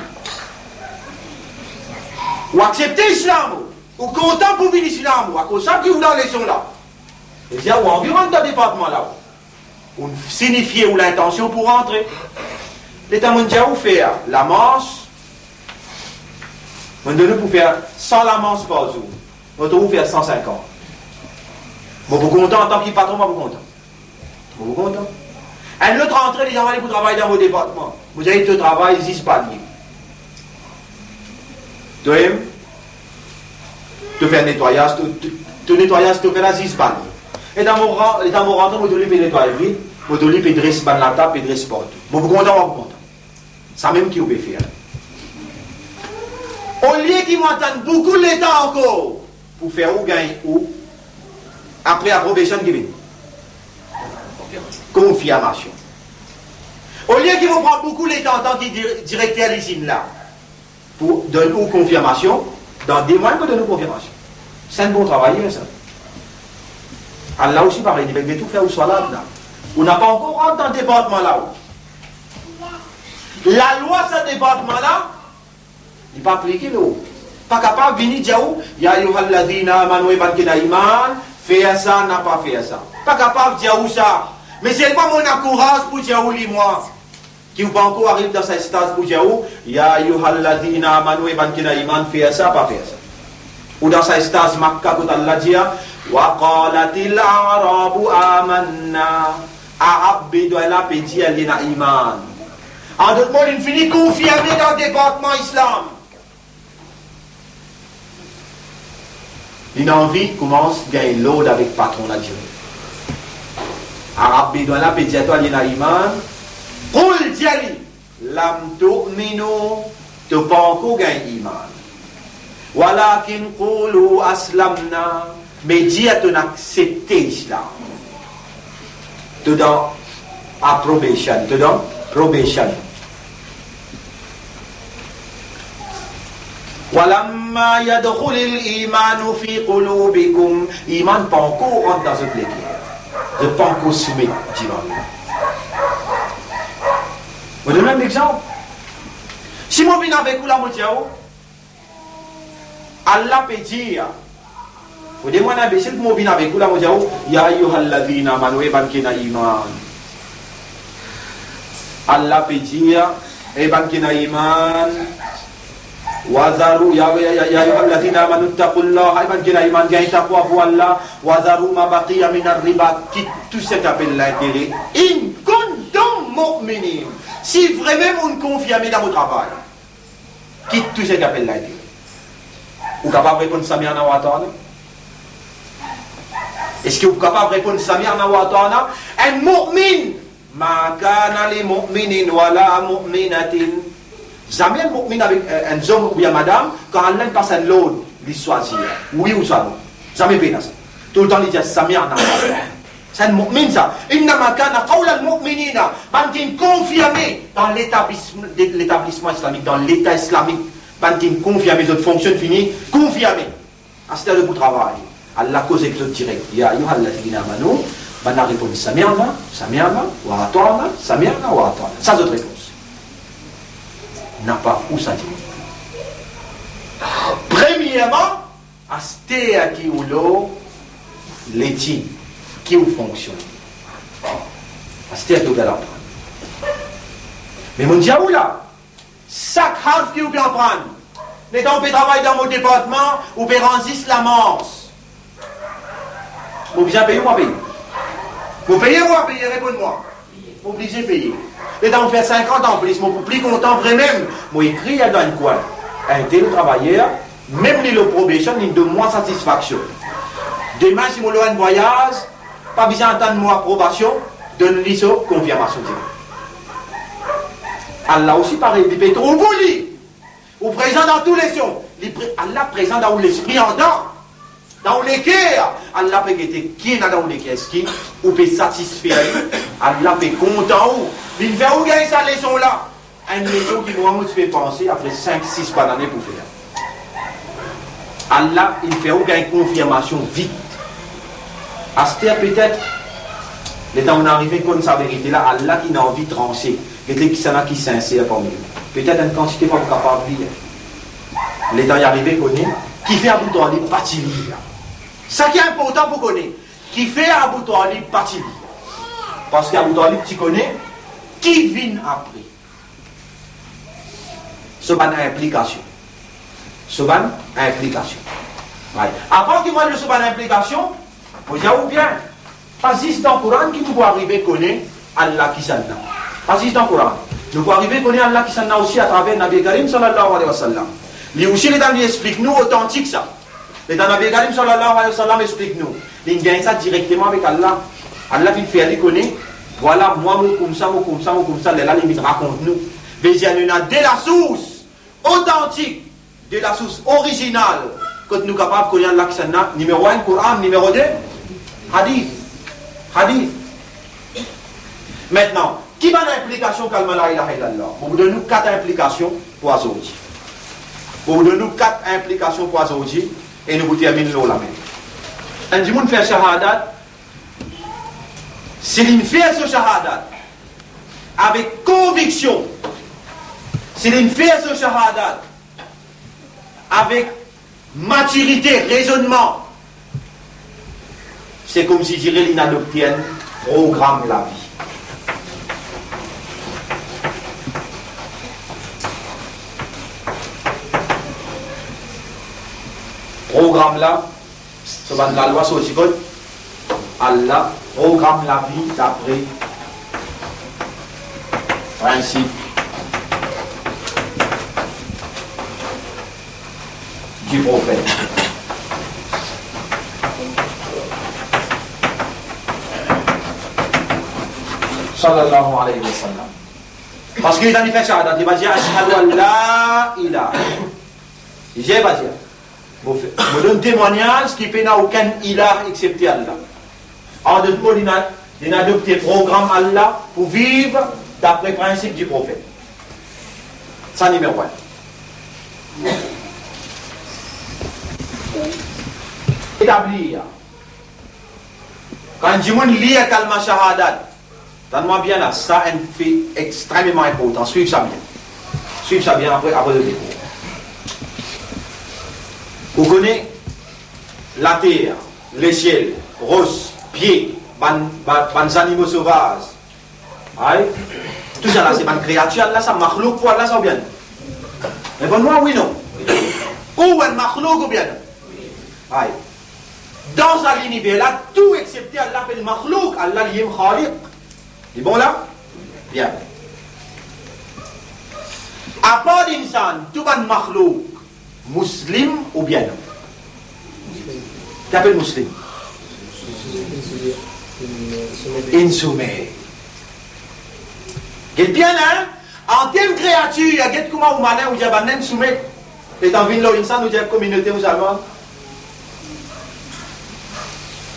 Ou aksepte Islam, ou, ou kontan pou vinn Islam, ou akoz sa ki ou dan leson la. Vedir ou anvi rant dan departman la, ou sinifie ou lintansion pou rantre. Letan mo'nn dir ou fer lamans, mo'nn donn ou pou fer san lamans par zour. Mo trouv ou fer san sinkant. Mo pou kontan, antan ki patron, mo pou kontan. Mo pou kontan. Enn lot rantre, li dir mwa li pou travay dan mo departman. Mo dir li, to travay zis balie. To, to fer netwayaz, to, to, to netwayaz to fer la zis balie. Letan mo ran-, letan mo rantre, mo trouv li pe netway vit, mo trouv li pe dres bann latab, pe dres partou. Mo pou kontan, mo pou kontan. Samem ki ou pe fer. Olie ki mo atann boukou letan ankor pou fer ou gagn ou, apre approbation ki vini, konfirmasion. Olie ki mo pran boukou letan antan ki dir-, direkter lizinn la, pou donn ou konfirmasion, dan de mwa, mo donn ou konfirmasion. Se enn bon travayer, sa. Allah osi parey, li pe get ou fer ou swalab la. Ou napa ankor rant dan departman la, ou. Lalwa sa departman la, li pa aplike lor ou. Pa kapav vini dir ou, "Ya ayyuhalladhina amanu, e bann ki ena iman, fer sa, napa fer sa." Pa kapav dir ou sa. Me selman mo ena kouraz pou dir ou li mwa, ki ou pa ankor ariv dan sa estaz pou dir ou, "Ya ayyuhalladhina amanu, e bann ki ena iman, fer sa, pa fer sa." Ou dan sa estaz Makka kot Allah dir, "Wa qalatil a'rabu amanna." Arab Bedwin la pe dir li ena iman. An dot mo, linn fini konfirme dan departman Islam. Linn anvi koumans gagn lord avek patron la direk. Arab Bedwin la pe dir twa li ena iman. Qul, dir li, "Lam tu'minu, to pa ankor gagn iman. Walakin qulu aslamna, me dir to inn aksepte Islam." To dan approbation, to dan probation. "Walamma yadkhulil imanu fi qulubikum." Iman pa ankor rant dan zot leker. Zot pa ankor soumet divan. Mo donn enn exanp. Si mo vinn avek ou la, mo dir ou, Allah pe dir, fode mo ena besil pou mo vinn avek ou la, mo dir ou, "Ya ayyuhalladhina amanu, e bann ki ena iman." Allah pe dir, "E bann ki ena iman, wa dharu, ya, ya, ya, ya ayyuhalladhina amanu ittaqullaha, e bann ki ena iman, gagn takwa pou Allah, wa dharu ma baqiya minar riba, kit tou seki apel lintere, in kuntum mu'minin." Si vremem ou konfirme dan mo travay, kit tou seki apel lintere. Ou kapav reponn sami'na wa ata'na? Eski ou kapav reponn sami'na wa ata'na? Enn mu'min, ma kana li mu'minin wala mu'minatin. Zame enn mu'min avek, eh, enn zom oubien madam, kan Allah inn pas enn lord, li swazir wi ouswa non. Zame pena sa. Toultan li dir sami'na wa ata'na. Sa enn mu'min sa. Innama kana qawlal mu'minina. Bann ki konfirme dan letablism-, letablisman islamik, dan leta islamik. Bann ki konfirme zot fonksionn fini, konfirme. Aster zot pou travay. Allah koz ek zot direk. Ya ayyuhalladhina amanu, bann la reponn, sami'na, sami'na, wa ata'na, sami'na, wa ata'na. Sa zot repons. Napa ou sa dimoun. Premierman, aster ki ou lor letid, ki ou fonksionn. Aster ki ou pe aprann. Me mo dir ou la, sak harf ki ou pe aprann. Letan ou pe travay dan mo departman, ou pe rann zis lamans. Mo bizin peye ou pa peye? Mo peye ou pa peye, reponn mwa. Mo oblize peye. Letan mo fer sinkant an plis, mo pou pli kontan vremem. Mo ekrir dan enn kwin, enn tel travayer, mem li lor probation, li donn mwa satisfaksion. Demin, si mo lor enn vwayaz, pa bizin atann mo aprobasion, donn li so konfirmasion direk. Allah osi parey, li pe trouv ou li. Ou prezan dan tou leson. Li pre-, Allah prezan dan ou lespri andan, dan ou leker. Allah pe gete ki ena dan ou leker, eski ou pe satisfer li? Allah pe kontan ou. Li fer ou gagn sa leson la. Enn leson ki mwa mo ti pe panse apre sink, sis bann ane pou fer. Allah, li fer ou gagn konfirmasion vit. Aster petet, letan ou arive konn sa verite la, Allah ki ena anvi transe, gete kisannla ki sinser parmi nou. Petet enn kantite fwa ou kapav li, letan li arive kone, kifer Abu Talib pa ti li la. Sa ki inportan pou kone, kifer Abu Talib pa ti li. Parski Abu Talib ti kone ki vinn apre. So bann inplikasion. So bann inplikasion. Right. Avan ki mo al so bann inplikasion, mo dir ou bien, pa zis dan Koran ki nou pou arive kone Allah kisannla. Pa zis dan Koran. Nou pou arive kone Allah kisannla osi atraver Nabi Karim sallallahu alayhi wa sallam. Li osi, letan li explik nou otantik sa. Letan Nabi Karim sallallahu alayhi wa sallam explik nou, li gagn sa direkteman avek Allah. Allah finn fer li kone, vwala, mwa mo koumsa, mo koumsa, mo koumsa, lerla li vinn rakont nou. Vedir nou ena de lasours otantik, de lasours orizinal, kot nou kapav kone Allah kisannla. Nimero enn, Koran, nimero de, hadis. Hadis. Aster, ki bann inplikasion kalima la ilaha illallah? Mo pou donn nou kat inplikasion pou azordi. Mo pou donn nou kat inplikasion pou azordi e nou pou terminn lor la mem. Enn dimoun fer shahadat, si linn fer so shahadat avek konviksion, si linn fer so shahadat avek matirite, rezonnman, se koumsi dire linn adopte enn program lavi. Program la, so bann lalwa sorti kot? Allah, program lavi dapre prinsip di profet sallallahu alayhi wa sallam. Parski letan li fer shahadat, li pa dir, ashhadu an la ilaha. Li dir, li pa dir, mo fer, mo donn temwagnaz ki pena okenn ilah exepte Allah. An dot mo, linn, linn adopte program Allah pou viv dapre prinsip di profet. Sa nimero enn. Etablir. Kan dimoun lir kalima shahadat, tann mwa bien la, sa enn fe extrememan inportan. Swiv sa bien. Swiv sa bien, apre, apre zot ekout. Ou kone later, lesiel, ros, pie, bann, bann, bann zanimo sovaz. Ay, tou sa la se bann kreatir Allah, sa makhlouk pou Allah sa oubien non? Reponn mwa wi non. Ou enn makhlouk oubien non? Ay. Dan sa liniver la, tou exepte Allah apel makhlouk, Allah li mem Khaliq. Li bon la? Bien. Apar de sa, tou bann makhlouk, Muslim oubien non? Ki apel Muslim? Inn soumet. Get bien, hein? An term kreatir, get kouma ou malin, ou dir bann la inn soumet. Letan vinn lor insan, ou dir kominote ou salman.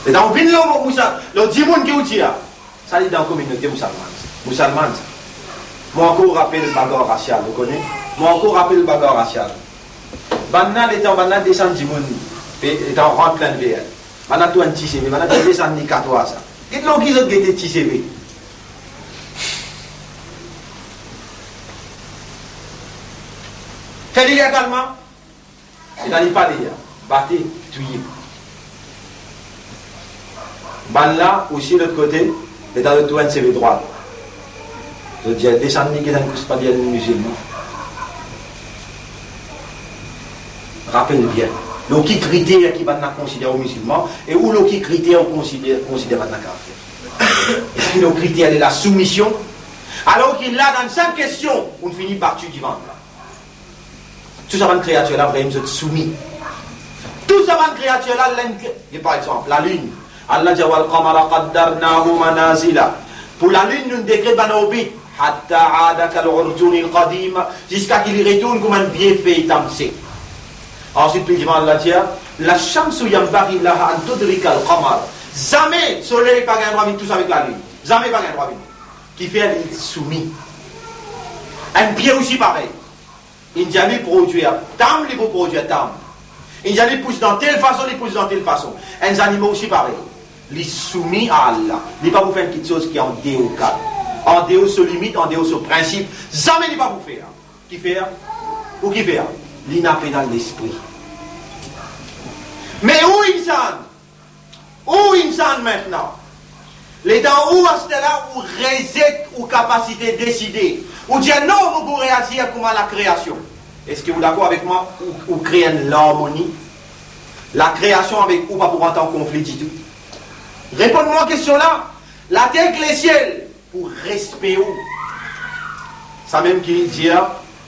Letan ou vinn lor mo-, mousa-, lor dimoun ki ou dir, sa li dan kominote mousalman, mousalman sa. Mo ankor rapel bagar rasial, ou kone? Mo ankor rapel bagar rasial. Bannla, letan bannla desann dimoun, pe, letan rant Plaine Verte, bannla tourn Ti Seve, bannla desann li katwa sa. Get lor ki zot gete Ti Seve. Fer li legalman. Letan li pale, bate, touye. Bannla osi lot kote, letan zot trouv enn seve drwat, zot dir, desann li, ki enn kous pa dir li mizilman. Rapel bien, lor ki kriter ki bannla konsider ou mizilman, e ou lor ki kriter ou konsider, konsider bannla kafer? Eski lor kriter de la soumision? Alor ki la, dan enn sinp kestion, ou fini bati divan la. Tou sa bann kreatir la, vremem zot soumi. Tou sa bann kreatir la, lenn-, e par exanp, lalinn. Allah dir, "Wal qamara qaddarnahu manazila." Pou lalinn, nou dekret bann orbit. "Hatta ada kal urjunil qadim." Ziska ki li retourn kouma enn vie fey tam sek. Answit, pli divan, Allah dir, "La shamsu yanbaghi laha an tudrikal qamar." Zame soley pa gagn drwa vinn tous avek lalinn. Zame pa gagn drwa vinn. Kifer li soumi. Enn pie osi parey. Enn zani prodwir tam, li pou prodwir tam. Enn zani pous dan tel fason, li pous dan tel fason. Enn zanimo osi parey. Li soumi a Allah. Li pa pou fer kiksoz ki andeor kad, andeor so limit, andeor so prinsip. Zame li pa pou fer. Kifer? Ou kifer? Li napa dan lespri. Me ou, insan, ou, insan, mintnan, letan ou, aster la, ou rezet ou kapasite deside, ou dir, "Non, mo pou reazir kouma lakreasion." Eski ou dakor avek mwa? Ou, ou kre enn larmoni. Lakreasion avek ou pa pou rant an konfli ditou. Reponn mwa kestion la. Later ek lesiel pou respe ou. Samem ki dir,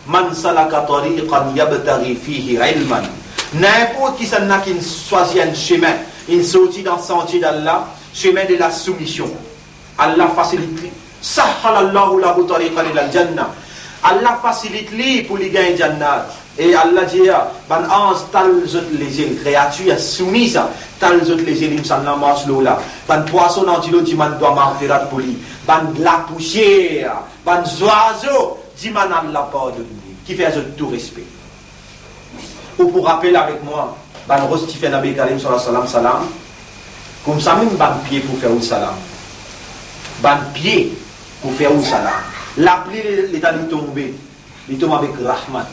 "Man salaka tariqan yabtaghi fihi ilman." Ninport kisannla ki swazir enn semin, inn sorti dan santie d'Allah, semin de la soumision, Allah fasilit li. Sahhalallahu lahu tariqan ilal jannah. Allah fasilit li pou li gagn jannat. E Allah dir, bann anz, tal zot lezel, kreatir soumi sa, tal zot lezel, insan la mars lor la. Bann pwason dan dilo dimann dwa maghfirat pou li. Bann lapousier, bann zwazo, dimann Allah pardonn li. Kifer zot tou respe. Ou pou rapel avek mwa, bann ros ti fer Nabi Karim sallallahu alayhi wa sallam salam, koumsa mem bann pie pou fer ou salam. Bann pie pou fer ou salam. Lapli, letan li tonbe, li tom avek rahmat.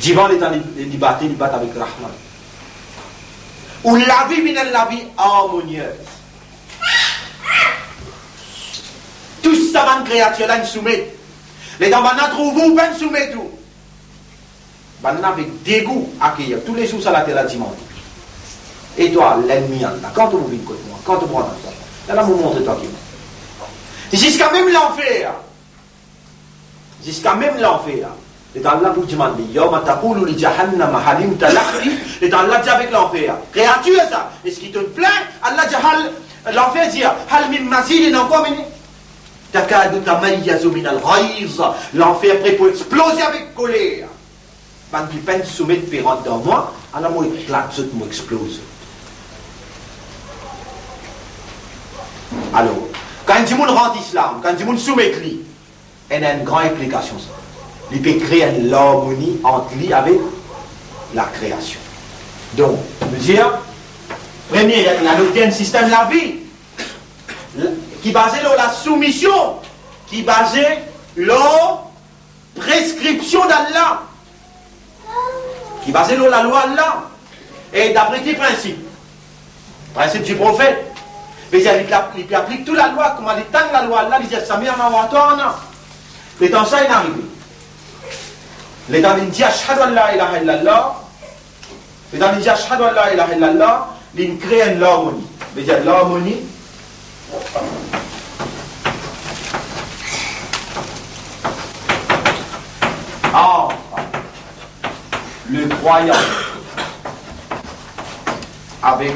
Divan, letan li, li bate, li bat avek rahmat. Ou lavi vinn enn lavi armoniez. Tou sa bann kreatir la inn soumet. Letan bannla trouv ou, ou pa'nn soumet ou. Bannla avek degou akeyir toulezour sa later la dimann. E twa, lennmi Allah, kan to pou vinn kot mwa? Kan to pou rant kot mwa? Lala mo montre twa ki. Ziska mem lanfer. Ziska mem lanfer. Letan Allah pou dimann li, "Yawma taqulu li jahannama hal imtala'ti", letan Allah dir avek lanfer, "Kreatir sa, eski to'nn plin?" Allah dir, hal, lanfer dir, "Hal min mazid, ena ankor?" Takadu tamayyazu minal ghayz. Lanfer pre pou exploze avek koler. Bann ki pa'nn soumet pe rant dan mwa, ala mo eklat zot, mo exploz zot. Alor, kan enn dimoun rant islam, kan enn dimoun soumet li, ena enn gran inplikasion sa. Li pe kre enn larmoni ant li avek lakreasion. Donk, nou dir, premie, ena lot enn sistem lavi ki baze lor lasoumision, ki baze lor preskripsion d'Allah, ki baze lor lalwa Allah. E dapre ki prinsip? Prinsip di profet. Vedir li, li pe aplik tou lalwa, kouma li tann lalwa Allah, li dir, "Sami'na wa ata'na." Letan sa inn arive, letan li dir, "Ashhadu an la ilaha illallah," Letan li dir, "Ashhadu an la ilaha illallah," li kre enn larmoni. Vedir larmoni ant le croyant avek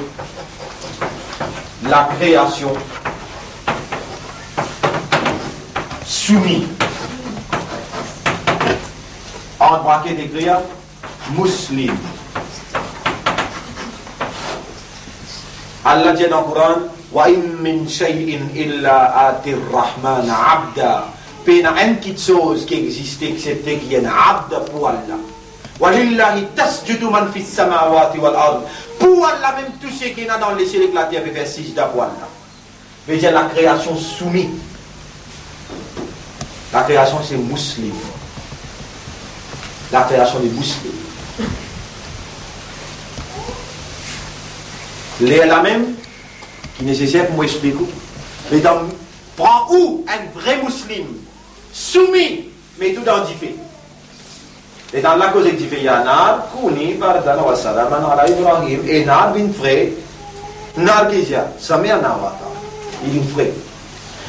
lakreasion soumi. Ant braket ekrir, Muslim. Allah dir dan Koran, "Wa in min shay'in illa atihi rahmana abda." Pena enn kitsoz ki existe excepte ki enn abd pou Allah. "Wa lillahi tasjudu man fis samawati wal ard." Pou Allah mem tou seki ena dan lesiel ek later pe fer sijda pou Allah. Vedir lakreasion soumet. Lakreasion se Muslim. Lakreasion de Muslim. Lerla mem, ki neseser pou mo explik ou. Letan pran ou, enn vre Muslim, soumet, met ou dan dife. Letan la koz ek dife, ya nar kuni bardan wa salaman ala Ibrahim, e nar vinn fre, nar ki dir, sami'na wa ata'na, li vinn fre.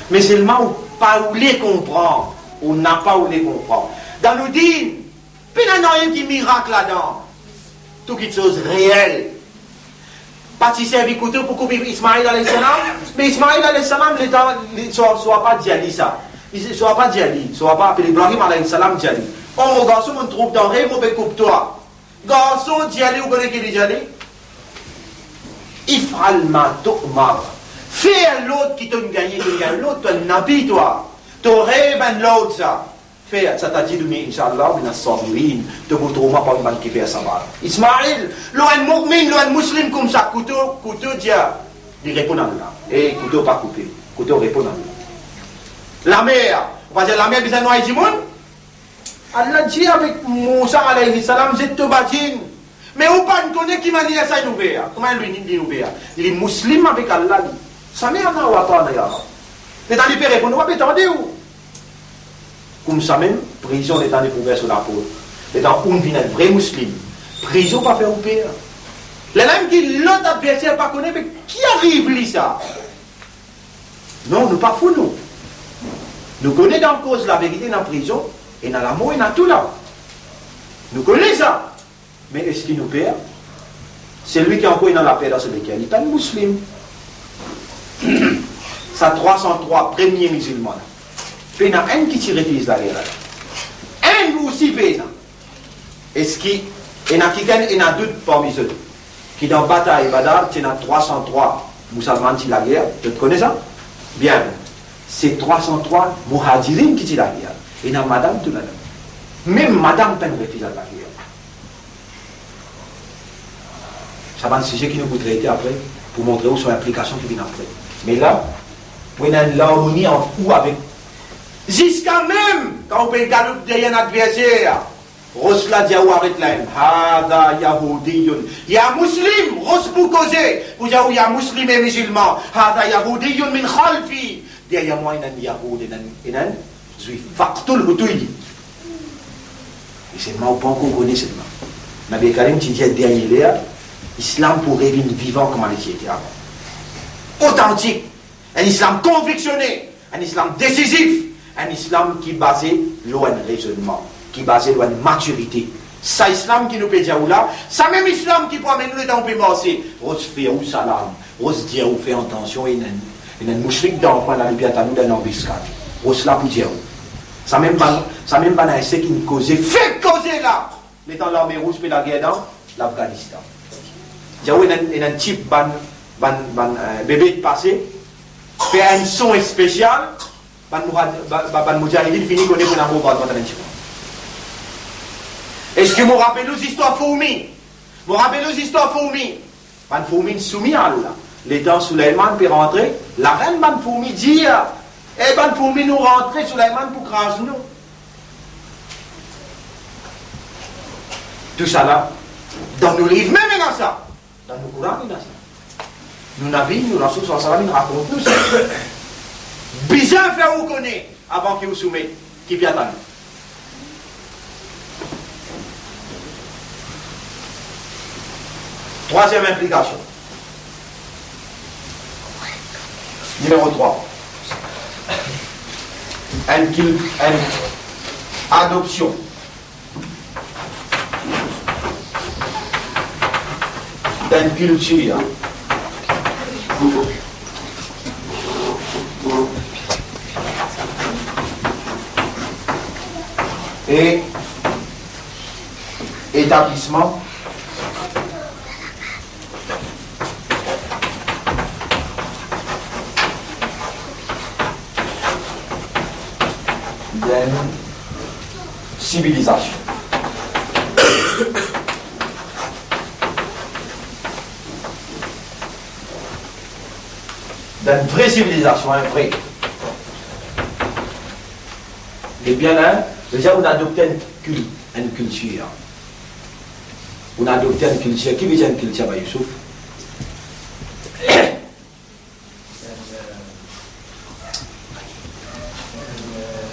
Me selman ou pa oule konpran, ou napa oule konpran. Dan nou din, pena nanye ki mirak ladan. Tou kitsoz reel. Pa ti servi kouto pou koup Ismail alayhi salam, me Ismail alayhi salam, letan li, so, so papa dir li sa. Li, so papa dir li, so papa apel Ibrahim alayhi salam dir li, "O mo garson, mo trouv dan rev mo pe koup twa." Garson dir li, ou kone ki li dir li? "If'al ma tu'mar." Fer lord ki to'nn gagne, to'nn gagne lord, to enn nabi twa. To rev enn lord sa. Fer, satajiduni insha Allah minas sabirin. To pou trouv mwa parmi bann ki fer sabar. Ismail, lor enn mu'min, lor enn Muslim koumsa, kouto, kouto dir, li reponn Allah. E kouto pa koupe, kouto reponn Allah. Lamer, ou pa dir lamer bizin nway dimoun? Allah dir avek Mousa alayhi salam, "Zet to badinn." Me ou pa'nn kone ki manier sa inn ouver, kouma li, li ouver. Li Muslim avek Allah, li. "Sami'na wa ata'na ya Rab." Letan li pe reponn, ou pa pe tande ou. Koumsamem, prizon letan li pou ouver so laport. Letan ou vinn enn vre Muslim, prizon pa fer ou per. Lerla mem ki lot adverser pa kone, me ki ariv li sa? Non, nou pa fou nou. Nou kone dan koz laverite ena prizon, ena lamor, ena tou la. Nou kone sa. Me eski nou per? Selwi ki ankor ena laper dan so leker, li pa enn Muslim. Sa trwa san trwa premie mizilman la, pena enn ki ti refiz lager la. Enn osi pena. Eski ena kikenn ena dout parmi zot ki dan batay Badar ti ena trwa san trwa Musalman ti lager? Zot kone sa? Bien, se trwa san trwa Muhajirin ki ti lager. Ena madam tou ladan. Mem madam pa'nn refiz al lager. Sa bann size ki nou pou trete apre, pou montre ou so inplikasion ki vinn apre. Me la, pou ena enn larmoni ant ou avek, ziska mem kan ou pe galoup deryer enn adverser, ros la dir ou aret la mem, "Hadha Yahudiyun." Ya Muslim, ros pou koze, pou dir ou ya Muslim e mizilman. "Hadha Yahudiyun min khalfi." Deryer mwa ena enn Yahoud, ena enn, ena enn Zwif. "Faqtulhu", touy li. E selman ou pa ankor kone selman. Nabi Karim ti dir dernie ler, Islam pou revinn vivan kouma li ti ete avan. Otantik, enn Islam konviksione, enn Islam desizif, enn Islam ki baze lor enn rezonnman, ki baze lor enn matirite. Sa Islam ki nou pe dir ou la, sa mem Islam ki pou amenn ou letan ou pe marse, ros fer ou salam, ros dir ou fer atansion, ena enn, ena enn moushrik dan kwin la, li pe atann ou dan lanbiskad. Ros la pou dir ou. Sa mem bann, sa mem bann insek inn koze, fek koze la. Letan Larme Rouz pe lager dan Lafganistan. Dir ou ena enn, ena enn tip bann, bann, bann, eh, bebe pase, fer enn son spesial, bann moura-, ba-, ba-, bann moudjahidin fini kone pou ena bombardman dan enn tip. Eski mo rapel ou zistwar fourmi? Mo rapel ou zistwar fourmi? Bann fourmi inn soumi Allah. Letan Soulayman pe rantre, larenn bann fourmi dir, "E bann fourmi, nou rantre, Soulayman pou kraz nou." Tousala, dan nou liv mem ena sa. Dan nou Koran ena sa. Nou Nabi, nou Rasoul sallallahu alayhi wa sallam, inn rakont nou sa. Bizin fer ou kone avan ki ou soumet, ki pe atann ou. Trwaziem inplikasion. Nimero trwa. Enn kil-, enn adopsion dan enn kiltir e etablisman Enn sivilizasion. Dan enn vre sivilizasion, enn vre. Ebien, hein, deza, ou adopte enn kil-, enn kiltir. Ou adopte enn kiltir. Ki vezir enn kiltir, ba Youssouf? Enn, euh, enn, euh,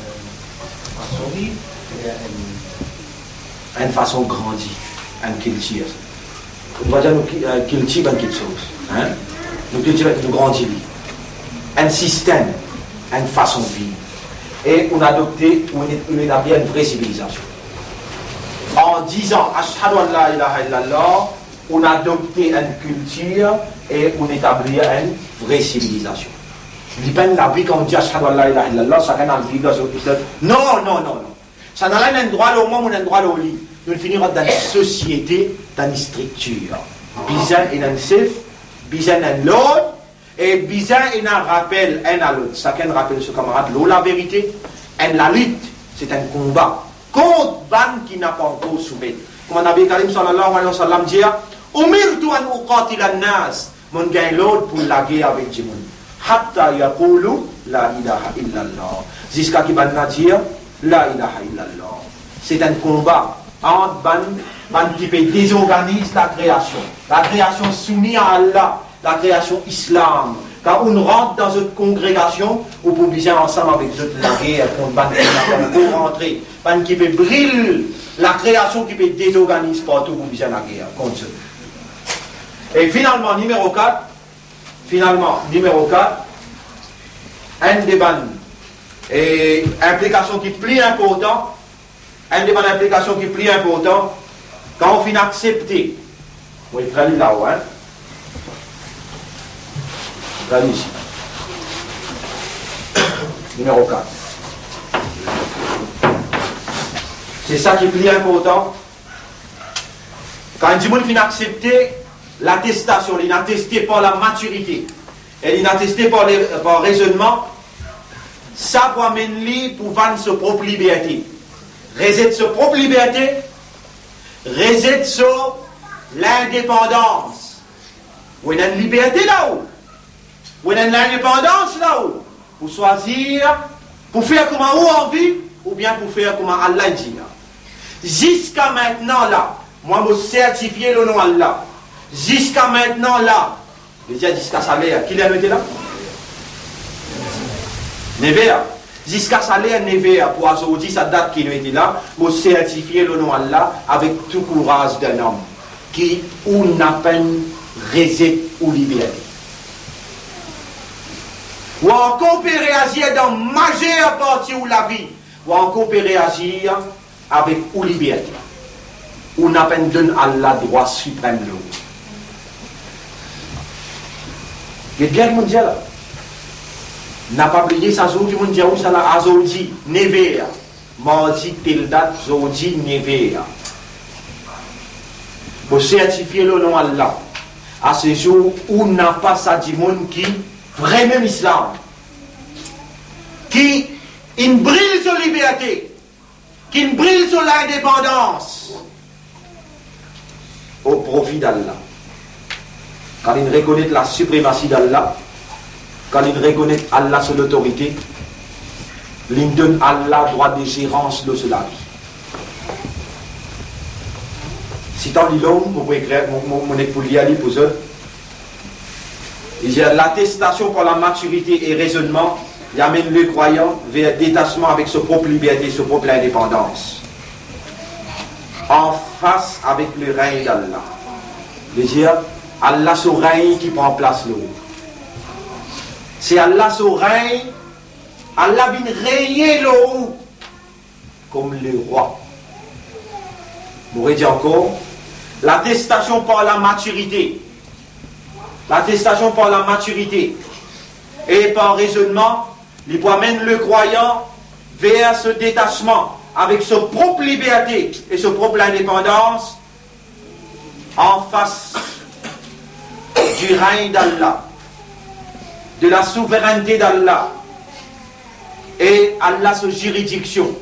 fason viv, oubien enn... Enn fason grandi, enn kiltir. Nou pa dir nou ki-, euh, kiltiv enn kiksoz, hein? Nou kiltiv, nou grandi li. Enn sistem, enn fason viv. E ou adopte, ou, ou etabli enn vre sivilizasion. An dizan, "Ashhadu an la ilaha illallah", ou adopte enn kiltir e ou etabli enn vre sivilizasion. Li pa enn lavi kan ou dir "Ashhadu an la ilaha illallah", sakenn al viv dan so kiltir. Non, non, non, non. Sa nanye enn drwa lor mwa, mwa enn drwa lor li. Nou fini rant dan enn sosiete, dan enn striktir. Bizin ena enn sef, bizin ena enn lord, e bizin ena rapel enn a lot. Sakenn rapel so kamarad lor laverite. Enn lalit, se enn konba kont bann ki napa ankor soumet. Kouma Nabi Karim sallallahu alayhi wa sallam dir, "Umirtu an uqatila an-nas", monn gagn lord pou lager avek dimoun, "hatta yaqulu la ilaha illallah", ziska ki bann la dir la ilaha illallah. Se enn konba ant bann, bann ki pe dezorganiz lakreasion. Lakreasion soumiz a Allah, lakreasion islam. Kan ou rant dan zot kongregasion, ou pou bizin ansam avek zot lager kont bann ki napa ankor rantre, bann ki pe bril, lakreasion ki pe dezorganiz partou, ou pou bizin lager kont zot. E finalman, nimero kat, finalman, nimero kat, enn de bann, e, inplikasion ki pli inportan, enn de bann inplikasion ki pli inportan, kan ou finn aksepte, mo ekrir li lao, hein? Gard isi. Nimero kat. Se sa ki pli inportan. Kan enn dimoun finn aksepte latestasion, li ateste par lamatirite, e li ateste par le, par rezonnman, sa pou amenn li pou vann so prop liberte, rezet so prop liberte, rezet so lindepandans. Ou ena enn liberte lao, ou ena enn lindepandans lao, pou swazir, pou fer kouma ou anvi, oubien pou fer kouma Allah dir. Ziska mintnan la, mwa mo sertifie lor nom Allah. Ziska mintnan la, vedir ziska sa ler, ki ler nou ete la? Nev er. Ziska sa ler, nev er, pou azordi, sa dat ki nou ete la, mo sertifie lor nom Allah avek tou kouraz d'un homme, ki ou napa enn rezet ou liberte. Ou ankor pe reazir dan mazer parti ou lavi, ou ankor pe reazir avek ou liberte. Ou napa enn donn Allah drwa siprem lor ou. Get bien ki mo'nn dir la. Napa bliye sa zour ki mo'nn dir ou sa la, azordi, nev er, mardi tel dat, zordi, nev er. Mo sertifie lor nom Allah, a se zour ou napa sa dimoun ki vremem islam, ki inn bril so liberte, ki'nn bril so lindepandans o profi d'Allah. Kan li'nn rekonet lasipremasi d'Allah, kan li'nn rekonet Allah so lotorite, li'nn donn Allah drwa de zerans lor so lavi. Sitan li long, mo pou ekrir, mo, mo, mo nek pou lir li pou zot. Li dir, latestasion par lamatirite e rezonnman, li amenn lekrwayan ver detasman avek so prop liberte, so prop lindepandans, an fas avek le regn d'Allah. Li dir, Allah so regn ki pran plas lor ou. Se Allah so regn, Allah vinn regne lor ou kom lerwa. Mo redir ankor, latestasion par lamatirite, latestasion par lamatirite e par rezonnman, li pou amenn lekrwayan ver so detasman avek so prop liberte e so prop lindepandans, an fas du règne d'Allah, de la souveraineté d'Allah, E Allah so ziridiksion.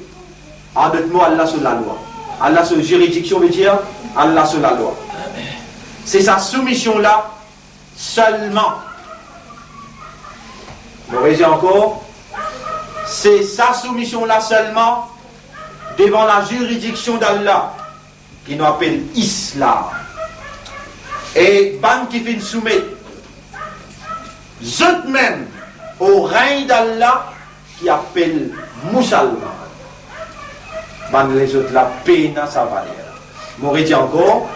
An dot mo, Allah so lalwa. Allah so ziridiksion vedir Allah so lalwa. Se sa soumision la selman. Mo redir ankor, se sa soumision la selman devan laziridiksion d'Allah, ki nou apel Islam. E bann ki finn soumet zot mem o regn d'Allah, ki apel mousalman, bann lezot la pena sa valer. Mo redir ankor,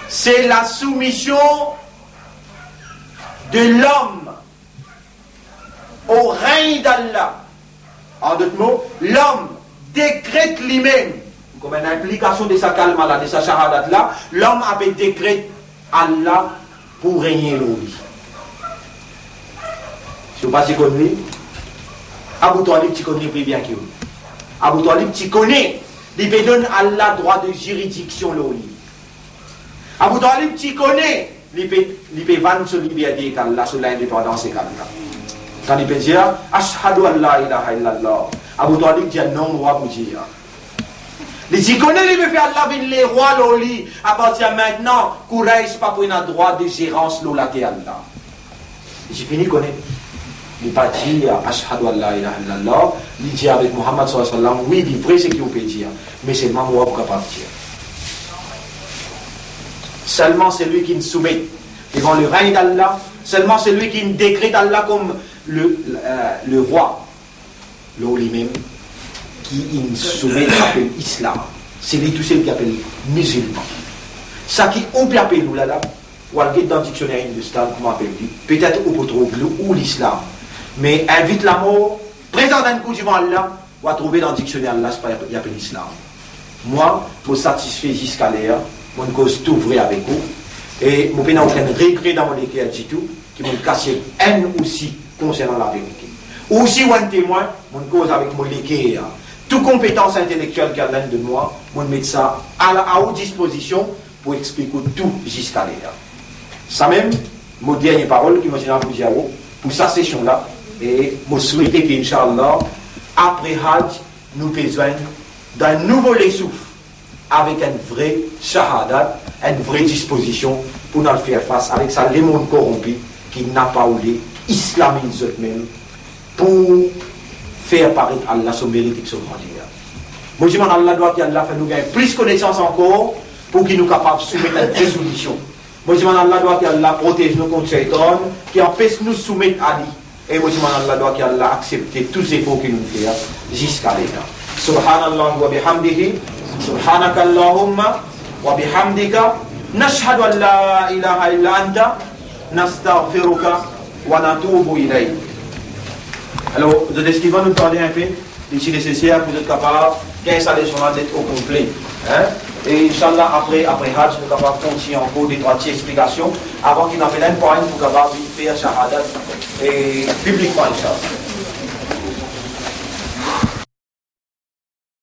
se lasoumision de lom o regn d'Allah. An dot mo, lom dekret limem, kouma enn inplikasion de sa kalma la, de sa shahadat la, lom ape dekret Allah pou regne lor li. Si ou pa ti konn li, Abou Talib ti konn li pli bien ki ou. Abou Talib ti kone li pe donn Allah drwa de ziridiksion lor li. Abou Talib ti kone li pe, li pe vann so liberte ek Allah, so lindepandans ek Allah. Kan li pe dir, "Ashhadu an la ilaha illallah", Abou Talib dir, "Non, mo pa pou dir." Li ti kone li pe fer Allah vinn lerwa lor li. Apartir mintnan, Quraysh pa pou ena drwa de zerans lor later la. Li ti fini kone. Li pa dir, "Ashhadu an la ilaha illallah." Li dir avek Muhammad sallallahu alayhi wa sallam, "Wi, li vre seki ou pe dir, me selman mwa ou kapav dir." Selman selwi ki soumet devan le regn d'Allah, selman selwi ki dekret Allah kom le, euh, le rwa, lor limem, ki inn soumet apel Islam. Se li tousel ki apel mizilman. Seki ou pe apel ou la la, ou al get dan diksioner Hindustan kouma apel li, petet ou pou trouv li ou Lislam. Me invit lamor, prezant enn kou divan Allah, ou a trouve dan diksioner Allah, se pa li apel Islam. Mwa, mo satisfe ziska ler, mo'nn koz tou vre avek ou, e mo pena okenn regre dan mo leker ditou, ki mo'nn kasiet enn osi konsernan laverite. Ou osi ou enn temwin, mo'nn koz avek mo leker. Tou konpetans intelektiel ki Allah inn donn mwa, mo'nn met sa a la, a ou dispozision pou explik ou tou ziska ler. Samem, mo dernie parol ki mo ti ena pou dir ou pou sa sesion la, e mo swete ki, inshallah, apre Hajj, nou pe zwenn dan enn nouvo lesouf, avek enn vre shahadat, enn vre dispozision pou nou al fer fas avek sa lemond koronpi ki napa oule islamiz zot mem pou fer paret Allah so merit ek so grander. Mo dimann Allah drwa ki Allah fer nou gagn plis konesans ankor pou ki nou kapav soumet enn vre soumision. Mo dimann Allah drwa ki Allah protez nou kont Seytan ki anpes nou soumet a li. E mo dimann Allah drwa ki Allah aksepte tou zefor ki nou fer ziska ler. Subhanallah wa bihamdihi, subhanaka Allahumma wa bihamdika, nashhadu an la ilaha illa anta, nastaghfiruka wa natubu ilayk. Alor, zot eskiz mwa, nou tande enpe, li ti neseser pou zot kapav gagn sa leson la net o konple. Hein? E inshallah, apre, apre Hajj, nou kapav kontigne ankor de trwa ti explikasion, avan ki nou apel enn par enn pou kapav fer shahadat, e piblikman, inshallah.